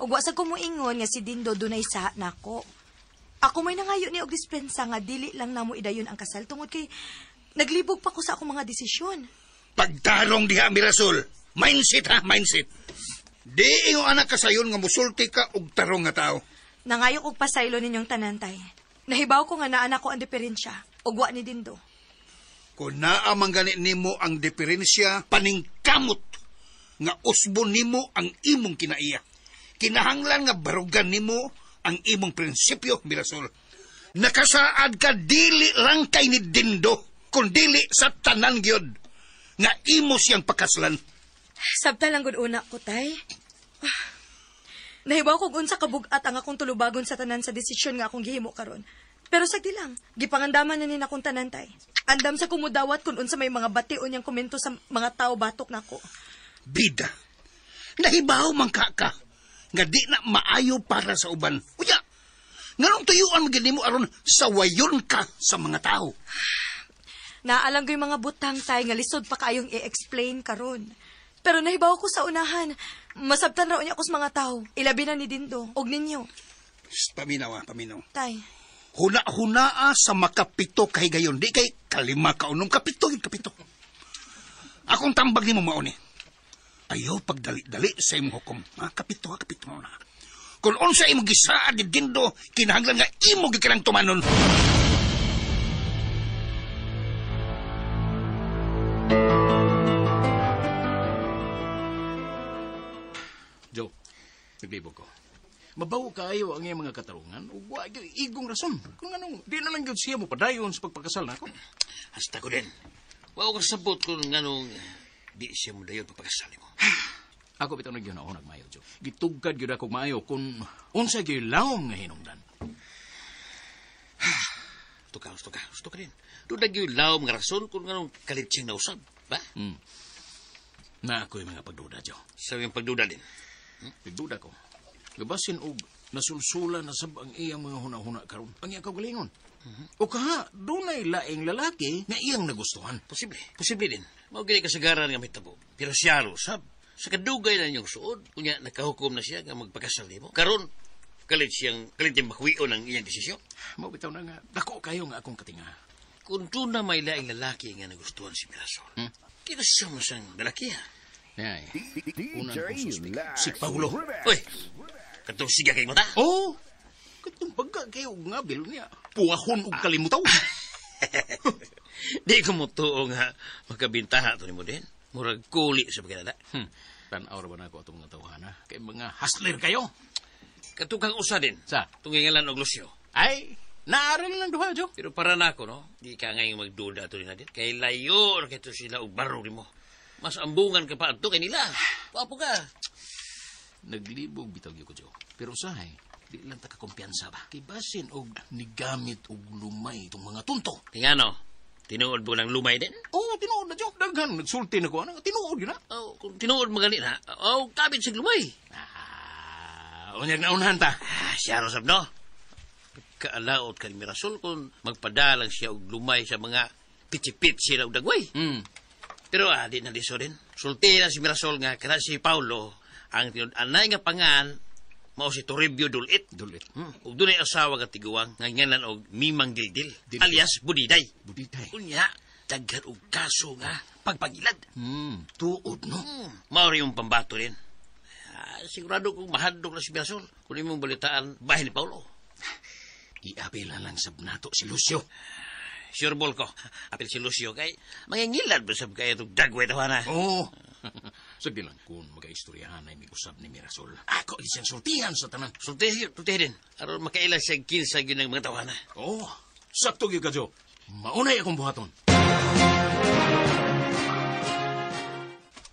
Ug wa sa kumuingon nga si Dindo dunay sa nako. Ako may nangayo ni og dispensa nga dili lang namo idayon ang kasal tungod kay naglibog pa ko sa akong mga desisyon. Pagtarong diha Mirasol, mindset ha, mindset. Di ingo anak kasayon nga musulti ka og tarong nga tao. Nangayo kog pasaylo ninyong tanantay. Nahibaw ko nga naa nako ang diferensya ug wa ni Dindo. Kung naa man gani nimo ang diferensya, paningkamot nga usbon nimo ang imong kinaiya. Kinahanglan nga barugan nimo ang imong prinsipyo, Mirasol. Nakasaad ka dili lang kay ni Dindo, kun dili sa tanan gyud nga imo siyang pakaslan. Sabta lang gud una ko, tay. Nahibaw kog unsa kabug-at ang akong tulubagon sa tanan sa desisyon nga akong gihimo karon. Pero sagdi lang, gipangandaman na ni akong tanan, tay. Andam sa kumudawat kung unsa may mga bation niyang komento sa mga tao batok nako. Bida, nahibaw man ka nga di na maayo para sa uban. Uya, nganong tuyuan mo gid nimo aron sawayon ka sa mga tao? Naalang ko yung mga butang, tay, nga lisod pa kaayong i-explain karon. Pero nahibaw ko sa unahan. Masabtan raw niya ako sa mga tao. Ilabi na ni Dindo, og ninyo. Shh, paminaw, paminaw. Tay. Huna-hunaa sa makapito kay gayon. Di kay kalima ka unom. Kapito, yun, kapito. Akong tambag ni mo mauni. Ayaw pagdali-dali sa imong hukom. Ha? Kapito, ha? Kapito na. Kung unsa imong gisaad ni Dindo, kinahanglan nga imo gikanang tumanon. Joe, naglibog ko. Mabaw kaayo ang iyang mga katarungan ug wa gyud igong rason. Kung anong di na lang gyud siya mo padayon sa pagpakasal nako. Hasta ko din. Wa ko kasabot kung anong di siya mo dayon pagpakasal mo. Ako bitaw nagyud ako nagmayo, Joe. Gitugkad gyud ako maayo kung unsa gyud lawom nga hinungdan. Tuka, gusto ka din. Doon na gyud lawom nga rason kung anong kalit siyang nausab, ba? Na ako'y mga pagduda, Joe. Sa iyong pagduda din. Pagduda ko. Gabasin og nasulsula na sab ang iyang mga huna-huna karon. Ang iyang kaugalingon. O kaha, dunay laing lalaki nga iyang nagustuhan. Posible din. Mao gini kasagaran nga mahitabo. Pero siya sab sa kadugay na niyong suod, unya nakahukom na siya nga magpakasal nimo. Karon kalit siyang kalit niyang makuwion ang iyang desisyon. Mao bitaw na nga dako kayo nga akong katinga. Kung doon na may laing lalaki nga nagustuhan si Mirasol, kita siya mo siyang lalaki ha. Ay, unang kong suspek, si Paulo. Uy, katong siga kay mata? Oo. Oh, katong pagka kayo nga, bilo niya. Puwahon og kalimutaw. Di ko mo tuo nga makabintaha to ni mo din. Murag kuli sa pagkilala. Tanaw ra ba na ako atong mga tawhana? Kay mga hustler kayo. Katukang usa din. Sa? Tungingalan og Lucio. Ay, naaral lang duha, Jo. Pero para nako, no? Di ka ngayong magduda to nila din. Kay layo ra kay to sila og barog nimo. Mas ambungan ka pa adto kay nila. Wapo ka. Naglibog bitaw gyud ko, Jo. Pero usahay, di lang ta kakumpiyansa ba? Kay basin og nigamit og lumay itong mga tunto. Kay ngano, tinuod mo ng lumay din? Oo, tinuod na, Jo. Daghan, nagsulti na ko. Ano, tinuod yun na. Oh, kung tinuod magani na, oh, kabit sa lumay. Ah, unyag na unahan ta. Ah, siya ro sab, no? Kaalaot ka ni Mirasol kung magpadalang siya og lumay sa mga pitsi-pitsi na og dagway. Pero di na liso din. Sulti na si Mirasol nga kana si Paulo ang tinud-anay nga pangan mao si Toribio Dulit. Dulit. Ug dunay asawa nga tiguang nga ngalan og Mimang Dildil, Dildil. Alias Budiday. Budiday. Unya, daghan og kaso nga pagpangilad. Tuod, no? Mao rin yung pambato rin. Ah, sigurado kong mahadlok na si Mirasol kung imong balitaan bahin ni Paulo. Iapil na lang sab nato si Lucio. Sure ball ko. Apil si Lucio kay mangingilad ba sab kay itong dagway tawana. Oo. Sige lang kung magaistoryahan ay may usab ni Mirasol. Ako isang sultihan sa tanan. Sultihan, sultihan din. Aron makaila siya kinsa gyud ng mga tawana. Oo. Sakto gyud ka, Jo. Maunay akong buhaton.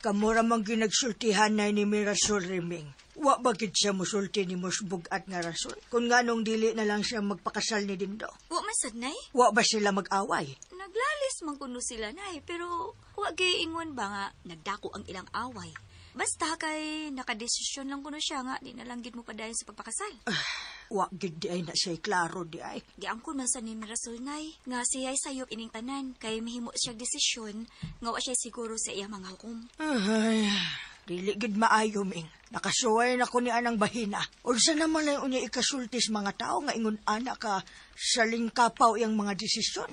Kamura man ginagsultihan na ni Mirasol Reming. Wa ba gid siya musulti ni Musbugat nga rason? Kung nganong dili na lang siya magpakasal ni Dindo. Wa man sad, Nay. Wa ba sila mag-away? Naglalis man kuno sila, Nay, pero wa giingon ba nga nagdako ang ilang away. Basta kay nakadesisyon lang kuno siya nga di na lang gid mo padayon sa pagpakasal. Wa gid di ay na siya klaro di ay. Giangkon man sa ni Mirasol, Nay, nga siya'y sayop ining tanan kay mahimo siya desisyon nga wa siya siguro sa iyang mga hukom. Ay, dili gid maayo, Ming. Nakasuway na ko ni anang bahina. Unsa naman lang unya ikasultis mga tao nga ingon ana ka saling kapaw iyang mga desisyon.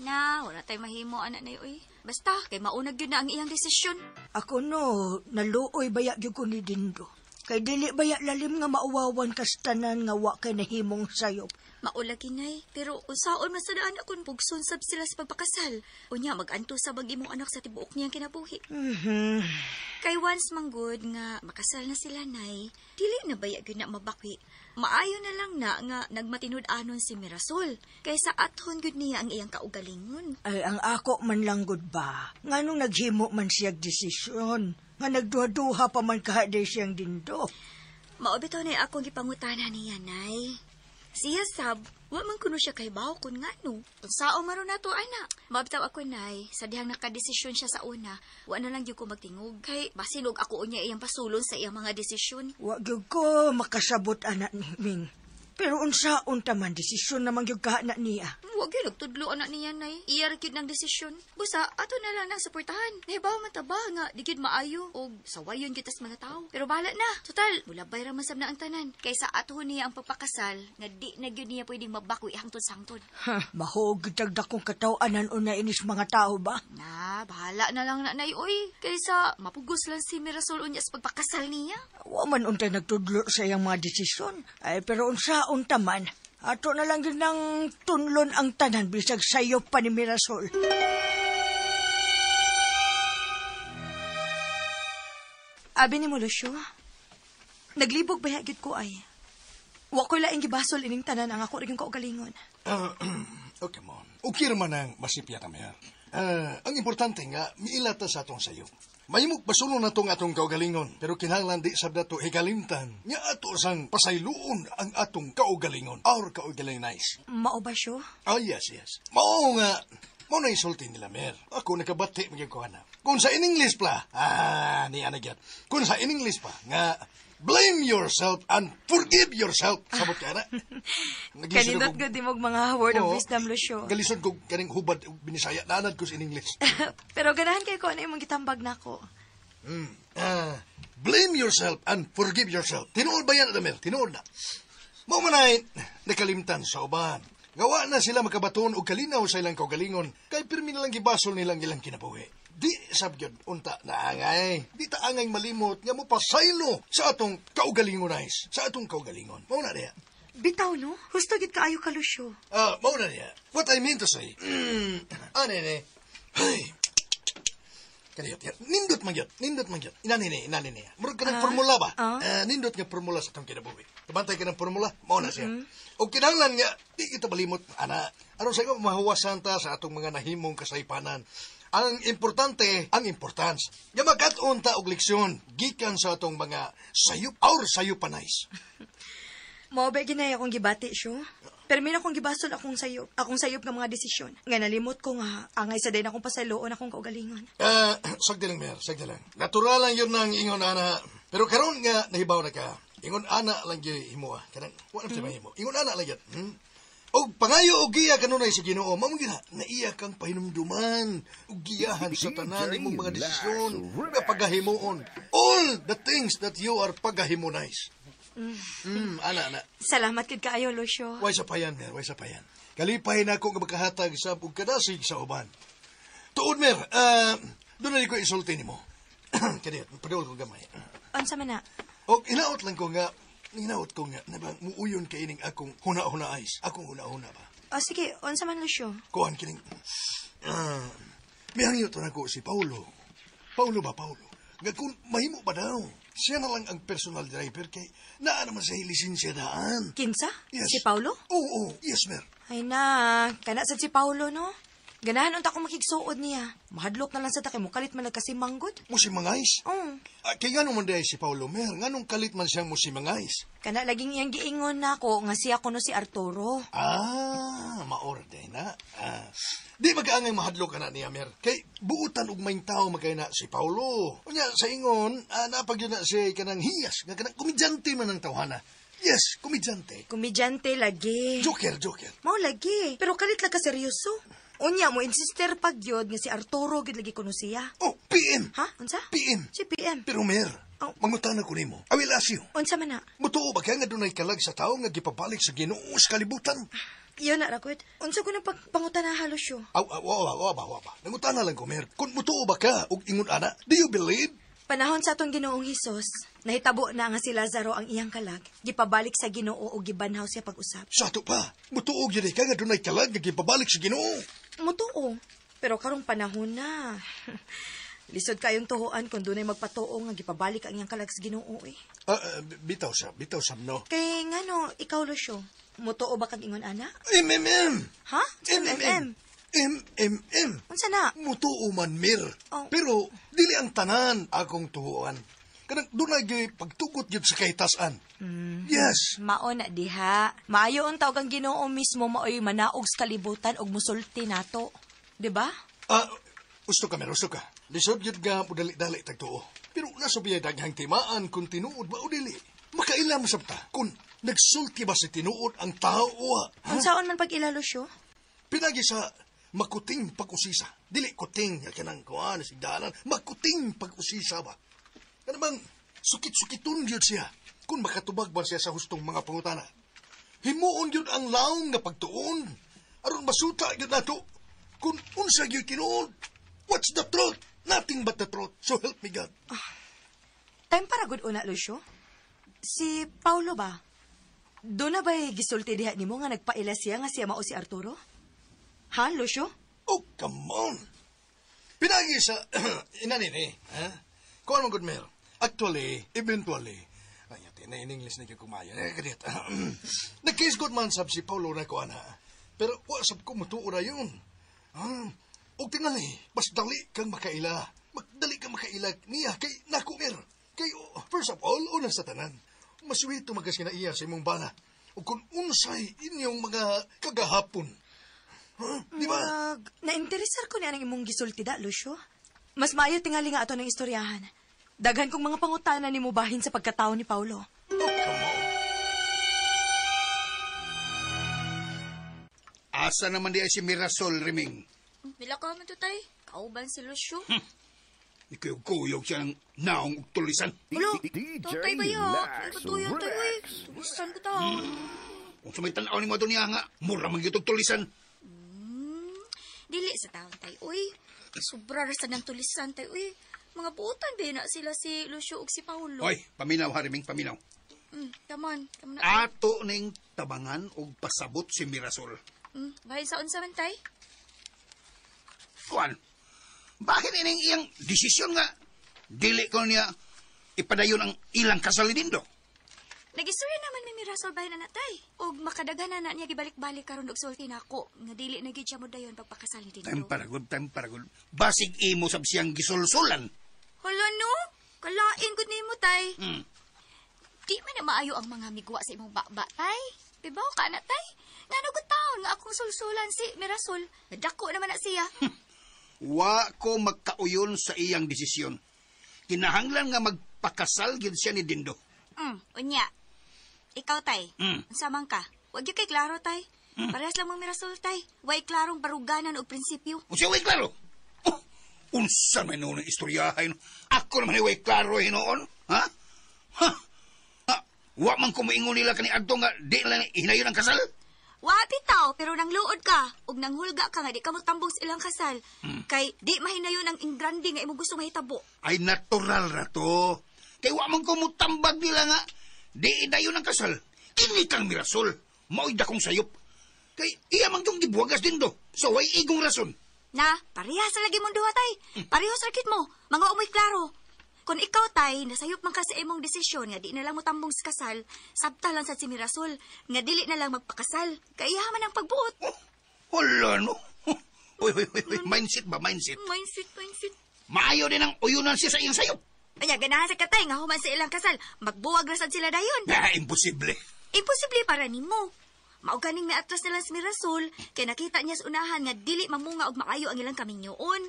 Na, wala tay mahimo ana nay oy. Basta kay maunag gyud na ang iyang desisyon. Ako no, naluoy baya gyud ko ni Dindo. Kay dili baya lalim nga mauwawan kas tanan nga wa kay nahimong sayop. Maulagi, Nay, pero unsaon man sa daan akon pugson sab sila sa pagpakasal. Unya maganto sa bag imong anak sa tibuok niyang kinabuhi. Kay once man good nga makasal na sila, Nay, dili na baya gyud na mabakwi. Maayo na lang na nga nagmatinud-anon si Mirasol kaysa athon gyud niya ang iyang kaugalingon. Ay, ang ako man lang gud ba? Nganong naghimo man siyag desisyon? Nga nagduha-duha pa man kahaday siyang Dindo. Mao bitaw na akong gipangutana niya, Nay. Siya sab, wa man kuno siya kay bawo kun ngano. Unsao man ron nato ana. Mao bitaw ako, Nay, sa dihang nakadesisyon siya sa una, wa na lang gyud ko magtingog kay basin og ako unya iyang pasulon sa iyang mga desisyon. Wa gyud ko makasabot ana ni Ming. Pero unsaon ta man desisyon naman gyud kaha na niya. Wa gyud nagtudlo ana niya, Nay. Iya ra gyud ng desisyon. Busa ato na lang nang suportahan. Nahibaw man ta ba nga di gyud maayo og sawayon gyud tas mga tawo. Pero bahala na. Total, mulabay ra man sab na ang tanan. Kaysa ato niya ang pagpakasal nga di na gyud niya pwedeng mabakwi hangtod sa hangtod. Ha, mahog gyud dakong kataw-anan una inis mga tao ba? Na, bahala na lang na, Nay, oy. Kaysa mapugos lang si Mirasol unya sa pagpakasal niya. Wa man untay nagtudlo sa iyang mga desisyon. Ay, pero unsaon ta man, ato na lang gyud nang tunlon ang tanan bisag sayop pa ni Mirasol. Abi ni mo, Lucio, naglibog ba gyud ko ay? Wa ko'y laing gibasol ining tanan ang ako rin kaugalingon. Okay, mon. Okay man ang masipya ta, Mer. Ang importante nga, miilata sa atong sayo. Mahimog basulon na tong atong kaugalingon, pero kinahanglan di sab nato higalimtan nga ato sang pasayloon ang atong kaugalingon. Our kaugalingon nice. Mao ba siyo? Oh, yes, yes. Mao nga, mao na isulti nila, Mer. Ako nakabati magyud ko ana. Kung sa in English pala, ni ana gyud. Kung sa in English pa, nga, blame yourself and forgive yourself. Sabot ka na. Kanindot gud imong mga word of Oo. wisdom, Lucio. Galisod ko kaning hubad og binisaya. Naanad ko sa in English. Pero ganahan kay ko ano imong gitambag nako. Blame yourself and forgive yourself. Tinuod ba yan, Adamir? Tinuod na. Mao man ay nakalimtan sa uban. Gawa na sila makabaton og kalinaw sa ilang kaugalingon, kay pirmi na lang gibasol nilang ilang kinabuhi. Di sab gyud unta na angay. Di ta angay malimot nga mopasaylo sa atong kaugalingon ais, sa atong kaugalingon. Mao na diha. Bitaw, no? Husto gid kaayo ka, Lucio. Ah, mao na diha. What I mean to say, ano ni? Ay, kaniyot, yan. Nindot man gyud, nindot man gyud. Inani ni, inani ni. Murag ka ng formula ba? Nindot nga formula sa atong kinabuhi. Kabantay ka ng formula, mao na siya. O kinahanglan nga, di kita malimot, ana. Aron sa imo, mahuwasan ta sa atong mga nahimong kasaypanan. Ang importante, ang importance. Nga makat-on ta og leksyon, gikan sa atong mga sayop or sayupanais. Mao ba ginay akong gibati, siyo? Pero min akong gibasol akong sayop. Akong sayop nga mga desisyon. Nga nalimot ko nga, angay sa din akong pasayloon akong kaugalingon. Sagdi lang, Mer, sagdi lang. Natural lang yun ang ingon, ana. Pero karon nga, nahibaw na ka. Ingon, ana lang yun himo. Kanang, wala na siya mahimo. Ingon, ana lang yun. Og pangayo og giya kanunay sa Ginoo, mao gina na iya kang pahinumduman ug giyahan sa tanan imong mga desisyon nga pagahimuon. All the things that you are pagahimonais. Ana, ana. Salamat kid kaayo, Lucio. Way sa payan, Mer, way sa payan. Kalipay na ako nga makahatag sa ug kadasig sa uban. Tuod, Mer, doon na ko isulti nimo. Kadiyot, padul ko gamay. Unsa man na? Og inaot lang ko nga, na bang muuyon kay ining akong huna-huna eyes. Akong huna-huna ba? O sige, unsa man, Lucio? Kuan kining mihangyo to nako si Paulo. Paulo ba, Paulo? Nga kung mahimo ba daw, siya na lang ang personal driver kay naa naman sa lisensya daan. Kinsa? Yes. Si Paulo? Oo, yes, mer. Ay na, kana sad si Paulo, no? Ganahan unta akong makigsuod niya. Mahadlok na lang sa takay mo kalit man kasi manggod. Musimangais? Oo. Kay ngano man diay si Paulo, mer? Nganong kalit man siyang musimangais? Kana laging iyang giingon nako nga siya kuno si Arturo. Ah, maorde na. Di magkaangay mahadlok ka na niya, mer. Kay buutan og maing tao magkay na si Paulo. Unya sa ingon, napag yun na siya kanang hiyas, nga kanang komedyante man ang tawhana. Yes, komedyante. Komedyante lagi. Joker, joker. Mao lagi. Pero kalit lang ka seryoso. Unya mo insister pag yun nga si Arturo gid lagi kuno siya. Oh, PM. Ha? Unsa? PM. Si PM. Pero mer, oh. Mangutana ko nimo. I will ask you. Unsa man na? Mutuo ba kaya nga dunay kalag sa tao nga gipabalik sa Ginoo sa kalibutan? Iyon na, Rakot. Unsa ko nang pagpangutana halos yo? Aw, aw, aw, aw, Nangutana lang ko, mer. Kung mutuo ba ka og ingon ana, do you believe? Panahon sa atong Ginoong Hesus, nahitabo na nga si Lazaro ang iyang kalag, gipabalik sa Ginoo og gibanhaw siya pag-usap. Sa ato pa, mutuo gyud ka nga dunay kalag nga gipabalik sa Ginoo. Mutuo. Pero karong panahon na. Lisod kayong tuhuan kung dunay magpatuo nga gipabalik ang iyang kalag sa Ginoo eh. Bitaw siya, bitaw siya, no. Kay ngano, ikaw Lucio, mutuo ba kag ingon ana? MMM. Ha? MMM. MMM. Unsa na? Mutuo man, mir. Oh. Pero dili ang tanan akong tuhuan. Kanang dunay gyud pagtugot gyud sa kahitasan. Yes. Mao na diha. Maayo unta og ang Ginoo mismo maoy manaog sa kalibutan og musulti nato. Di ba? Gusto ka, mer, gusto ka. Lisod gyud nga mudali-dali tagtuo. Pero nasa biya daghang timaan kung tinuod ba o dili. Makailam sab ta kung nagsulti ba sa tinuod ang tao o ha? Unsaon man pag-ila, Lucio? Pinagi sa makuting pag-usisa. Dili kuting kanang kuan sigdanan, makuting pag-usisa ba. Kana bang sukit-sukiton gyud siya kung makatubag ba siya sa hustong mga pangutana. Himuon gyud ang laom nga pagtuon aron masuta gyud nato kung unsa gyud tinuod. What's the truth? Nothing but the truth. So help me God. Time para gud una, Lucio. Si Paulo ba? Doon na ba'y gisulti diha nimo nga nagpaila siya nga siya mao si Arturo? Ha, Lucio? Oh, come on. Pinagi sa inani ni, ha? Kuan man gud, Mer. Actually, eventually, ay, ate, na in English na kumayo. Kadiyot. Nagkisgot man sab si Paulo na kuan, ha? Pero wa sab ko mutuo na yun. Og tingali, mas dali kang makaila. Magdali kang makaila niya kay nako, Mer. Kay, first of all, una sa tanan, maswito magas kinaiya sa imong bana. O kung unsay inyong mga kagahapon. Huh? Di ba? Na-interesar ko niya ang imong gisulti da, Lucio. Mas maayo tingali nga ato ng istoryahan. Daghan kong mga pangutana ni mubahin sa pagkatao ni Paulo. Oh, come on. Asa naman di ay si Mirasol, Riming? Mila ka man to, tay. Kauban si Lucio. Ikuyog-kuyog siya ng naong ug tulisan. Ulo, tatay ba ya? Ay, patuyan tayo eh. Tulisan ko ta. Kung sa may tanaw ni mo ito niya nga, mura man gyud tulisan. Dili sa taon tay, uy. Sobra ra sa nang tulisan tay, uy. Mga buotan ba na sila si Lucio ug si Paulo? Oy, paminaw ha, Riming, paminaw. Come on, come na. Ato ning tabangan og pasabot si Mirasol. Bahin sa unsa man tay? Kuan, bakit ining iyang desisyon nga dili ko niya ipadayon ang ilang kasal ni Dindo? Nagistorya naman mi Mirasol bahin na tay. Og makadaghan na niya gibalik-balik karon og sulti nako nga dili na gid siya modayon pagpakasal ni Dindo. Time paragod, time paragod. Basig imo sab siyang gisulsulan. Hala no, kalain gud nimo tay. Di man na maayo ang mga migwa sa imong bakba tay. Bibaw ka na tay. Ngano gud taon nga akong sulsulan si Mirasol. Nadako naman na siya. Wa ko magkauyon sa iyang desisyon. Kinahanglan nga magpakasal gyud siya ni Dindo. Unya. Ikaw tay. Unsa man ka? Wag gyud kay klaro tay. Parehas lang mong Mirasol tay. Way klarong baruganan og prinsipyo. Unsa way klaro? Oh, unsa man noon ang istoryahay? Ako naman way klaro hinuon. Ha? Ha? Ha? Wa man ko moingon nila kani adto nga di lang hinayon ang kasal? Wa bitaw, pero nangluod ka ug nanghulga ka nga di ka motambong sa ilang kasal. Kay di mahinayon ang ingrande nga imong gusto mahitabo. Ay natural ra to. Kay wa man ko motambag nila nga di idayon ang kasal. Kini kang Mirasol, mao'y dakong sayop. Kay iya man tong gibuwagas din do. So way igong rason. Na, parehas sa lagi mong duha tay. Parehas ra kit mo. Mga umoy klaro. Kung ikaw tay, nasayop man ka sa imong desisyon nga di na lang motambong sa kasal, sabta lang sa si Mirasol nga dili na lang magpakasal. Kay iya man ang pagbuot. Oh, wala no. Uy, uy, uy, uy, mindset ba, mindset? Mindset, mindset. Maayo din ang uyunan siya sa iyang sayop. Anya, ganahan sa katay nga human sa ilang kasal, magbuwag ra sad sila dayon. Ah, imposible. Imposible para nimo. Mao ganing miatras na lang si Mirasol, kay nakita niya sa unahan nga dili mamunga og maayo ang ilang kaminyoon.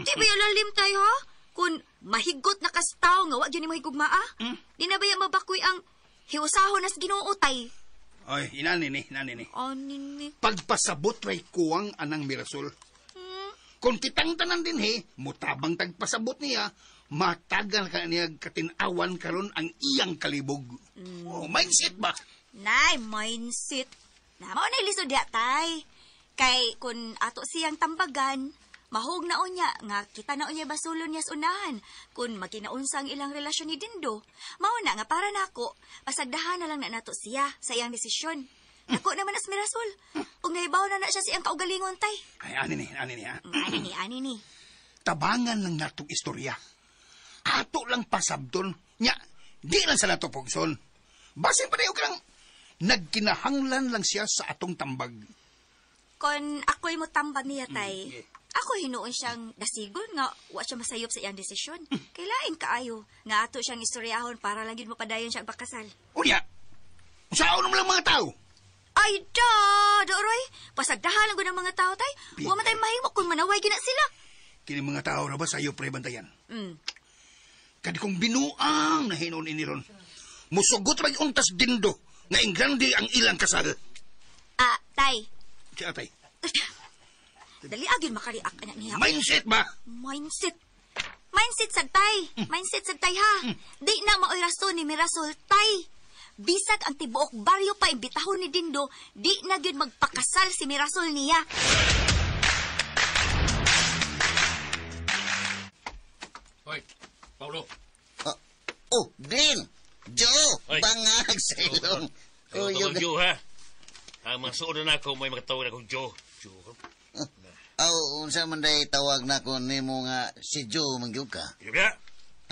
Di ba yung lalim tayo, ha? Kung mahigot na kastaw nga wa gyud nimo higugmaa, di na ba yung mabakoy ang hiusahon nas Ginoo tay? Ay, inani ni, inani ni. Ani ni. Pagpasabot ray kuwang anang Mirasol. Kung kitang tanan din he, mutabang tagpasabot niya, matagal ka niya katinawan karon ang iyang kalibog. Oh, mindset ba? Nay, mindset. Na, mao na lisod diha tay. Kay kung ato siyang tambagan, mahog na unya nga kita na unya basulon niya sa unahan kung magkinaunsa ang ilang relasyon ni Dindo. Mao na nga para nako, pasagdahan na lang na nato siya sa iyang desisyon. Nako naman as Mirasol. Ug nahibaw na na siya sa iyang kaugalingon tay. Ay, ani ni, ani ni ha. Ani ni, ani ni. Tabangan lang natong istorya. Ato lang pasabdon. Nya, di lang sa nato pugson. Basin pa na yung kanang nagkinahanglan lang siya sa atong tambag. Kon ako'y mo tambag niya tay, ako hinuon siyang dasigon nga wa siya masayop sa iyang desisyon. Kailain kaayo nga ato siyang istoryahon para lang gid mapadayon siya ang pakasal. Unya, usaon naman lang mga tao. Ay da, Doroy, pasagdahan lang gud ang mga tao tay. Wa man tay mahimo kung manaway gina sila. Kini mga tao ra ba sayo pre bantayan? Kadi kong binuang na hinuon ini ron. Musugot rag untas Dindo nga ingrande ang ilang kasal. Ah, tay. Siya tay. Dali agin makariak anak niya. Mindset ba? Mindset. Mindset sad tay. Mindset sad tay ha. Di na maoy rason ni Mirasol tay. Bisag ang tibuok baryo pa imbitahon ni Dindo, di na gyud magpakasal si Mirasol niya. Hoy, Paulo. Oh, Din! Joe! Bangag sa ilong. Oh, tawag Joe, ha? Ang mga suod na ako, may makatawag akong Joe. Joe. Aw, unsa man day tawag na ko nimo nga si Joe man gyud ka? Iya.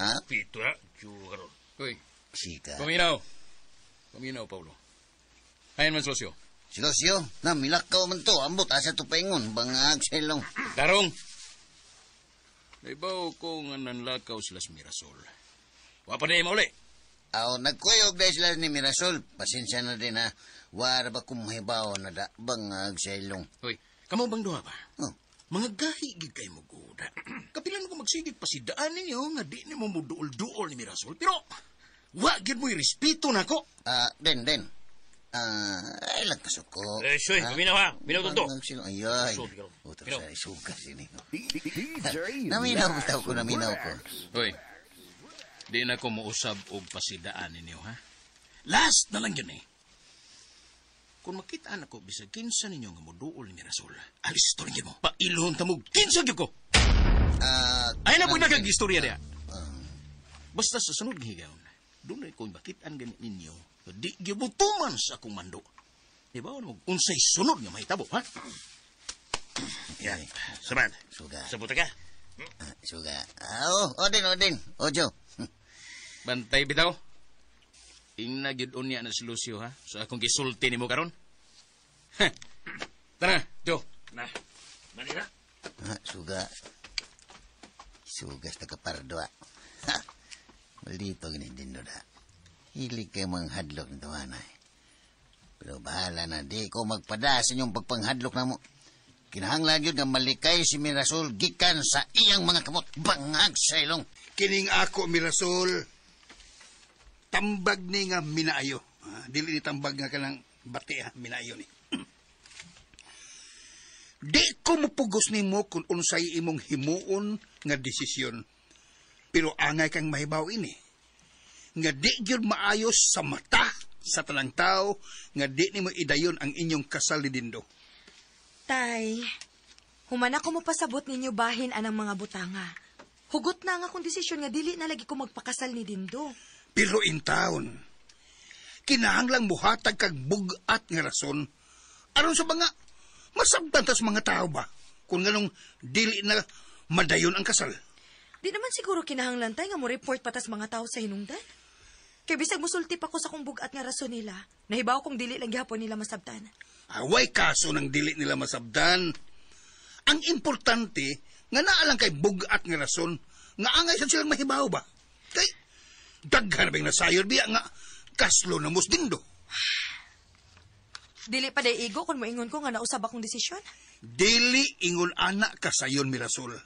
Ha? Pito ha, Joe karon. Hoy. Sika. Paminaw. Paminaw, Paulo. Ayan man, Sosyo. Si Losyo, na milakaw man to. Ambot, asa to paingon. Bangag sa ilong. Darong! Naibaw ko nga nanlakaw sila sa Mirasol. Wa pa na mauli. Aw, nagkuyog dahil sila ni Mirasol. Pasensya na din ha. Wara ba kung mahibaw na da. Bangag sa ilong. Hoy, kamo bang duha ba? Oh. Mga gahi gid kay mo guda. Kapilan ko magsigig pasidaan ninyo nga di nimo muduol-duol ni Mirasol. Pero, wa gid mo'y respeto nako. Den. Ay lang kasuko. Eh, soy, paminaw ha. Minaw to. Ayay. Utro sa isuka sini. Naminaw bitaw ko, naminaw ko. Hoy, di na ko muusab og pasidaan ninyo, ha? Last na lang yun eh. Kung makita na ko, bisag kinsa ninyo nga moduol ni Mirasol, alis to rin mo. Pailhon tamog, kinsa gyud ko! Ay na po nagag-istorya niya. Basta sa sunod nga higayon, doon ay kung bakitaan ganit ninyo, di gibutuman sa akong mando. Di ba, ano, unsay sunod nga mahitabo, ha? Yan, sabat. Suga. Sabuta ka. Suga. Oh, Odin, Odin. Ojo. Bantay bitaw. Ingna gyud unya na si Lucio, ha? Sa akong gisulti nimo karon. Tara, Jo. Na, manira. Suga. Suga sa kapardo, ha. Maldito gini din da. Hilig kayo mga hadlok nito, anay. Pero bahala na, di ko magpada sa inyong pagpanghadlok na mo. Kinahanglan yun nga malikay si Mirasol gikan sa iyang mga kamot. Bangag sa ilong. Kining ako, Mirasol, tambag ni nga minaayo. Dili ni tambag nga kanang bati, ha? Minaayo ni. Di ko mupugos nimo kung unsay imong himuon nga desisyon. Pero angay kang mahibaw ini. Nga di gyud maayos sa mata sa tanang tao nga di nimo idayon ang inyong kasal ni Dindo. Tay, human ako mopasabot ninyo bahin anang mga butanga. Hugot na nga akong desisyon nga dili na lagi ko magpakasal ni Dindo. Pero in town, kinahanglang muhatag kag bug-at nga rason aron sa mga masabtan tas mga tao ba kung nganong dili na madayon ang kasal. Di naman siguro kinahanglan tay nga mo report patas mga tao sa hinungdan. Kay bisag musulti pa ko sa kong bugat nga rason nila, nahibaw kong dili lang gihapon nila masabtan. Away kaso ng dili nila masabtan. Ang importante nga naa lang kay bugat nga rason nga angay sad silang mahibaw ba. Kay daghan bang nasayod biya nga kaslo na mos Dindo. Dili pa day igo kung moingon ko nga nausab akong desisyon. Dili ingon ana kasayon Mirasol.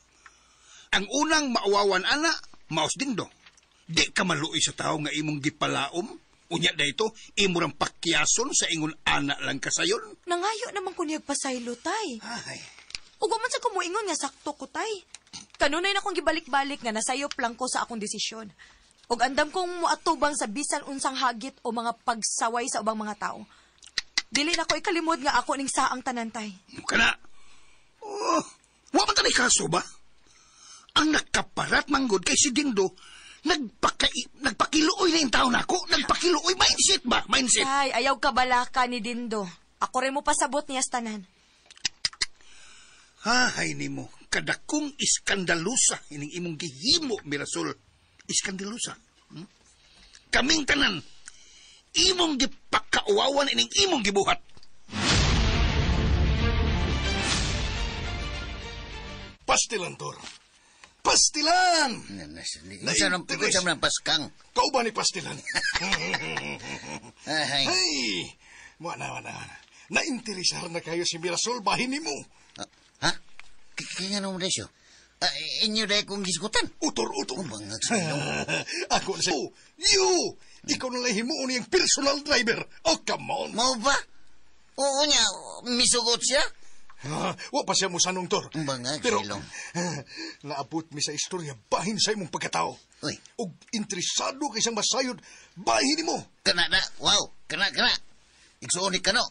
Ang unang mauwawan ana, maos Dindo. Di ka maluoy sa tao nga imong gipalaom. Unya dayto, imo rang pakyason sa ingon ana lang kasayon. Nangayo naman ko niyag pasaylo, tay. Ay. Ug wa man sa kumuingon nga sakto ko, tay. Kanunay na kong gibalik-balik nga nasayop lang ko sa akong desisyon. Ug andam kong moatubang sa bisan unsang hagit o mga pagsaway sa ubang mga tao. Dili na ko ikalimod nga ako ning saang tanantay. Kana. Oh, wa man tanay kaso ba? Ang nakaparat manggod kay si Dindo, nagpakiluoy na yung tao nako. Nagpakiluoy. Mindset ba? Mindset. Ay, ayaw kabalaka ni Dindo. Ako rin mo pasabot niya sa tanan. Hahay nimo, kadakong iskandalusa ining imong gihimo, Mirasol. Iskandalusa. Kaming tanan, imong gipakauwawan ining imong gibuhat. Pastilan, Tor. Pastilan! Unsa nang paskang? Kauban ni Pastilan. Ay. Hey! Wala, wala, wala. Nainteresar na kayo si Mirasol, bahin nimo. Ha? Kaya nga naman desyo? Inyo dahil kong gisgutan. Utor, utor. Bangag sa ilong. Ako na siya. You! Ikaw na lang himuon niyang personal driver. Oh, come on. Mau ba? Oo niya, misugot siya. Wa pa siya musanong, Tor. Bangag Pero, sa ilong. naabot mi sa istorya bahin sa imong pagkatao. Uy. Og interesado kay siyang masayod, bahin nimo. Kana na, wow, kana, kana. Igsuon ni kano.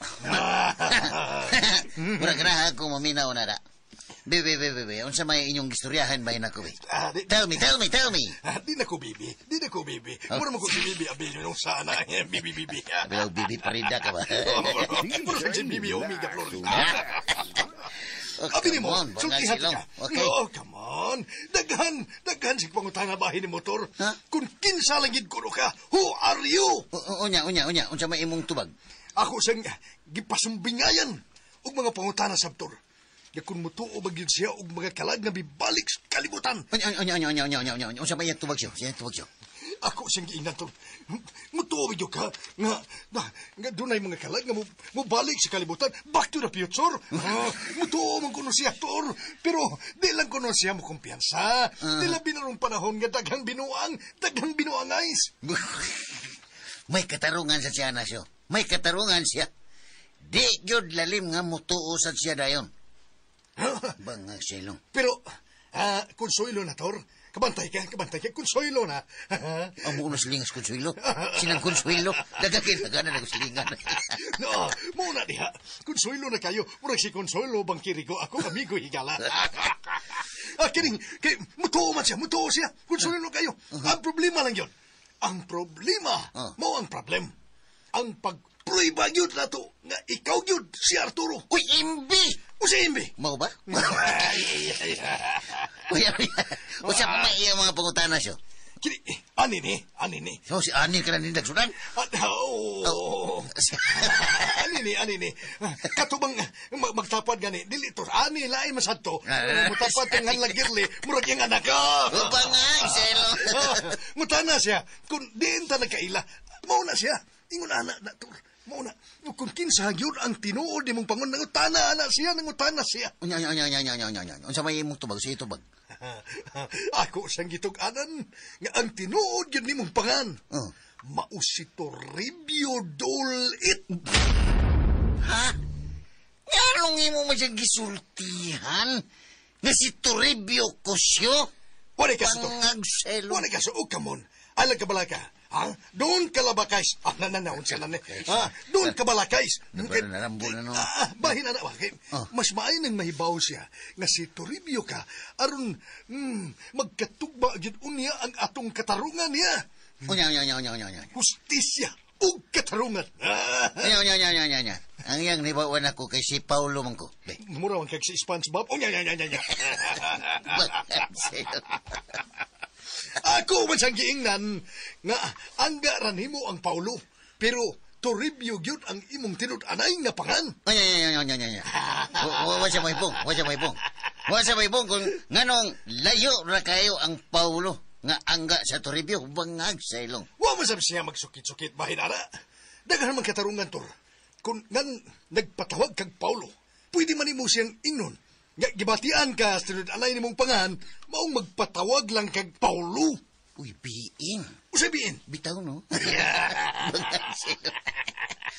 Mura kana ako maminaw na da. Bebe, bebe, bebe, unsa may inyong gistoryahan bahin ako, be? Tell me, tell me, tell me. Di na ko, bibi. Di na ko, bibi. Mura mo ko si bibi, abi nyo nung sana. Bibi, bibi. Pero bibi parida ka ba? Mura si bibi, Omega Flores. Oh, Abi nimo, come on, bangag sultihan silong. ka. Okay. Oh, come on. Daghan si pangutana bahin ni motor. Kung kinsa lang gid kuno ka, who are you? Unya, unya, unya. Unsa may imong tubag? Ako siyang gipasumbingayan og mga pangutana sabtor. Nga kung mutuo ba gyud siya og mga kalag nga bibalik sa kalibutan. Unya, unya, unya, unya, unya, unya, unya. Unsa may iyang tubag siya? Siya tubag siya. Ako siyang giingnan tol. Mutuo ba gyud ka nga dunay mga kalag nga mubalik sa kalibutan. Back to the future. Mutuo man kuno siya tol. Pero di lang kuno siya mo kumpiyansa. Di labi na rong panahon nga daghang binuang guys. May katarungan sa siya na siya. May katarungan siya. Di gyud lalim nga mutuo sad siya dayon. Bangag silong. Pero, konsuelo na, Tor. Kabantay ka, kabantay ka. Konsuelo na. Ang muna silingas Consuelo. Sinang Consuelo. Nagakinaga na silingan. No, muna diha. Consuelo na kayo. Murag si Consuelo bangkirigo. Ako amigo higala. Kining, kay, mutuo man siya, mutuo siya. Consuelo kayo. Ang problema lang yun. Ang problema, mao ang problem. Ang pagpruiba yun na to, nga ikaw yun, si Arturo. Uy, imbi! O si imbi? Mao ba? Uy, usa pa may iya mga pangutana siya. Kini, ani ni, ani ni. So, si ani ka na nindagsunan? Oh. Ani ni, ani ni. Katubang magtapad gani, dili to. Ani lain masad to. Mutapad kang nganlang girli, murag yung anak ka. Upa nga, selo. Mutana siya, kung diin ta nagkaila, mao na siya. Ingon ana na to. Mao na. Kung kinsa gyud ang tinuod nimong pangon, nangutana ana siya, nangutana siya. Unya, unya, unya, unya, unya, unya. Unsa may imong tubag? Sa itubag? Ako siyang gitug-anan nga ang tinuod gyud nimong pangan. Mao si Toribio Dolit. Ha? Nganong imo man siyang gisultihan? Nga si Toribio Cosio? Wala ka sa to. Pangagselo. Wala ka sa oh, come on. Alam ka balaka. Ha? Doon ka labakays. Ah, nananaon siya na ni. Ha? Doon ka balakays. Bahin na na. Okay. Mas maayo nang mahibaw siya nga si Toribio ka aron magkatugba gyud unya ang atong katarungan niya. Unya, unya, unya, unya, unya. Hustisya ug katarungan. Unya, unya, unya, unya, unya. Ang iyang nibawan ako kay si Paulo man ko. Mura man kag si SpongeBob. Unya, unya, unya, unya. Ako man siyang giingnan nga angga ranimo ang Paulo, pero Toribio gyud ang imong tinud-anay nga pangan. Oy, oy, oy, oy, oy, oy. Wa siya mahibong, wa siya mahibong. Wa siya mahibong kung nganong layo ra kayo ang Paulo nga angga sa Toribio, bangag sa ilong. Wa man sab siya magsukit-sukit bahin ara. Daghan man katarungan tor. Kung nganong nagpatawag kag Paulo, pwede man nimo siyang ingnon nga gibatian ka sa tinud-anay nimong pangan, maong magpatawag lang kag Paulo. Uy, biin. Usa biin? Bitaw, no?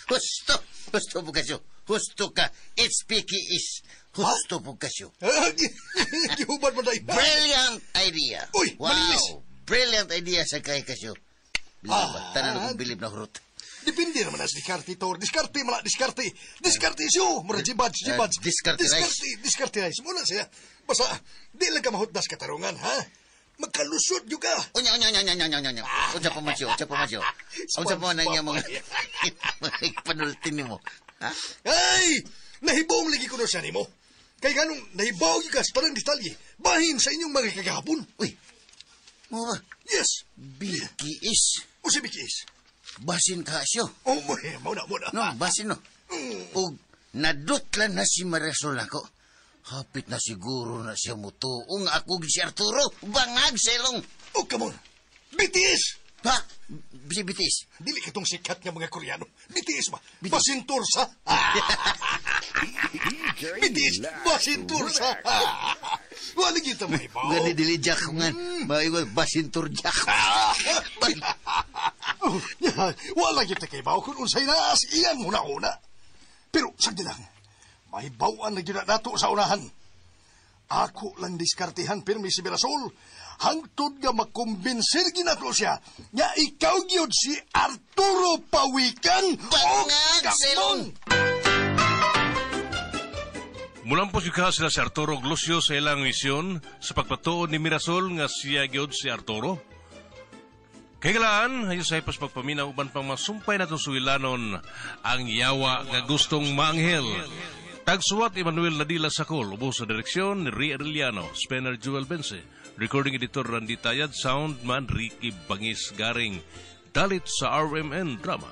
Husto. Husto po kasyo. Husto ka. HPK is husto po kasyo. Gihubad mo tayo. Brilliant idea. Uy, wow. Malinis. Brilliant idea sa kay kasyo. Ah, tanan akong bilib na hurot. Depende naman as diskarte, Tor. Diskarte, mala, diskarte. Diskarte siyo. Mura, jibads, jibads. Diskarte rice. Diskarte, diskarte rice. Muna siya. Basta, di lang ka mahutdas katarungan, ha? Magkalusot yun ka. Unya, unya, unya, unya, unya, unya. Unsa pa man siyo, unsa pa man siyo. Unsa pa man ang iyang mga panultin nimo. Ha? Ay! Nahibong lagi ko na siya nimo. Kay ganong nahibaw yun ka sa tanang detalye, bahin sa inyong mga kagahapon. Uy, mo ba? Yes. BKS. O si BKS? Basin ka siyo. Oh, muna, muna. No, basin no. Og nadutlan na si Marisol ako. Hapit na siguro na siya mutuong ako si Arturo. Bangag sa ilong. Oh, come on. BTS! Ha? Si BTS? Dili katong sikat nga mga Koreano. BTS ba? Basin Tursa. BTS! Basin Tursa. Wala kita may baw. Gani dili Jack nga. Basin Turjak. Wala kita kay baw kung unsay naas iyan muna-una. Pero sagdi lang, may bawaan na gyud nato sa unahan. Ako lang diskartehan pirmi si Mirasol. Hangtod nga makumbinser ginato siya nga ikaw gyud si Arturo Pawikan. Bangag silong. Mulampos yung sila si Arturo ug Lucio sa ilang misyon sa pagpatuod ni Mirasol nga siya gyud si Arturo. Kailan, ayo sa hipas pagpaminaw uban pang masumpay natong sugilanon ang yawa nga gustong maanghel. Tagsuwat Emmanuel Nadila Sakol, ubos sa direksyon ni Ria Arellano, Spencer Jewel Bense, recording editor Randy Tayad, soundman Ricky Bangis Garing, dalit sa RMN Drama.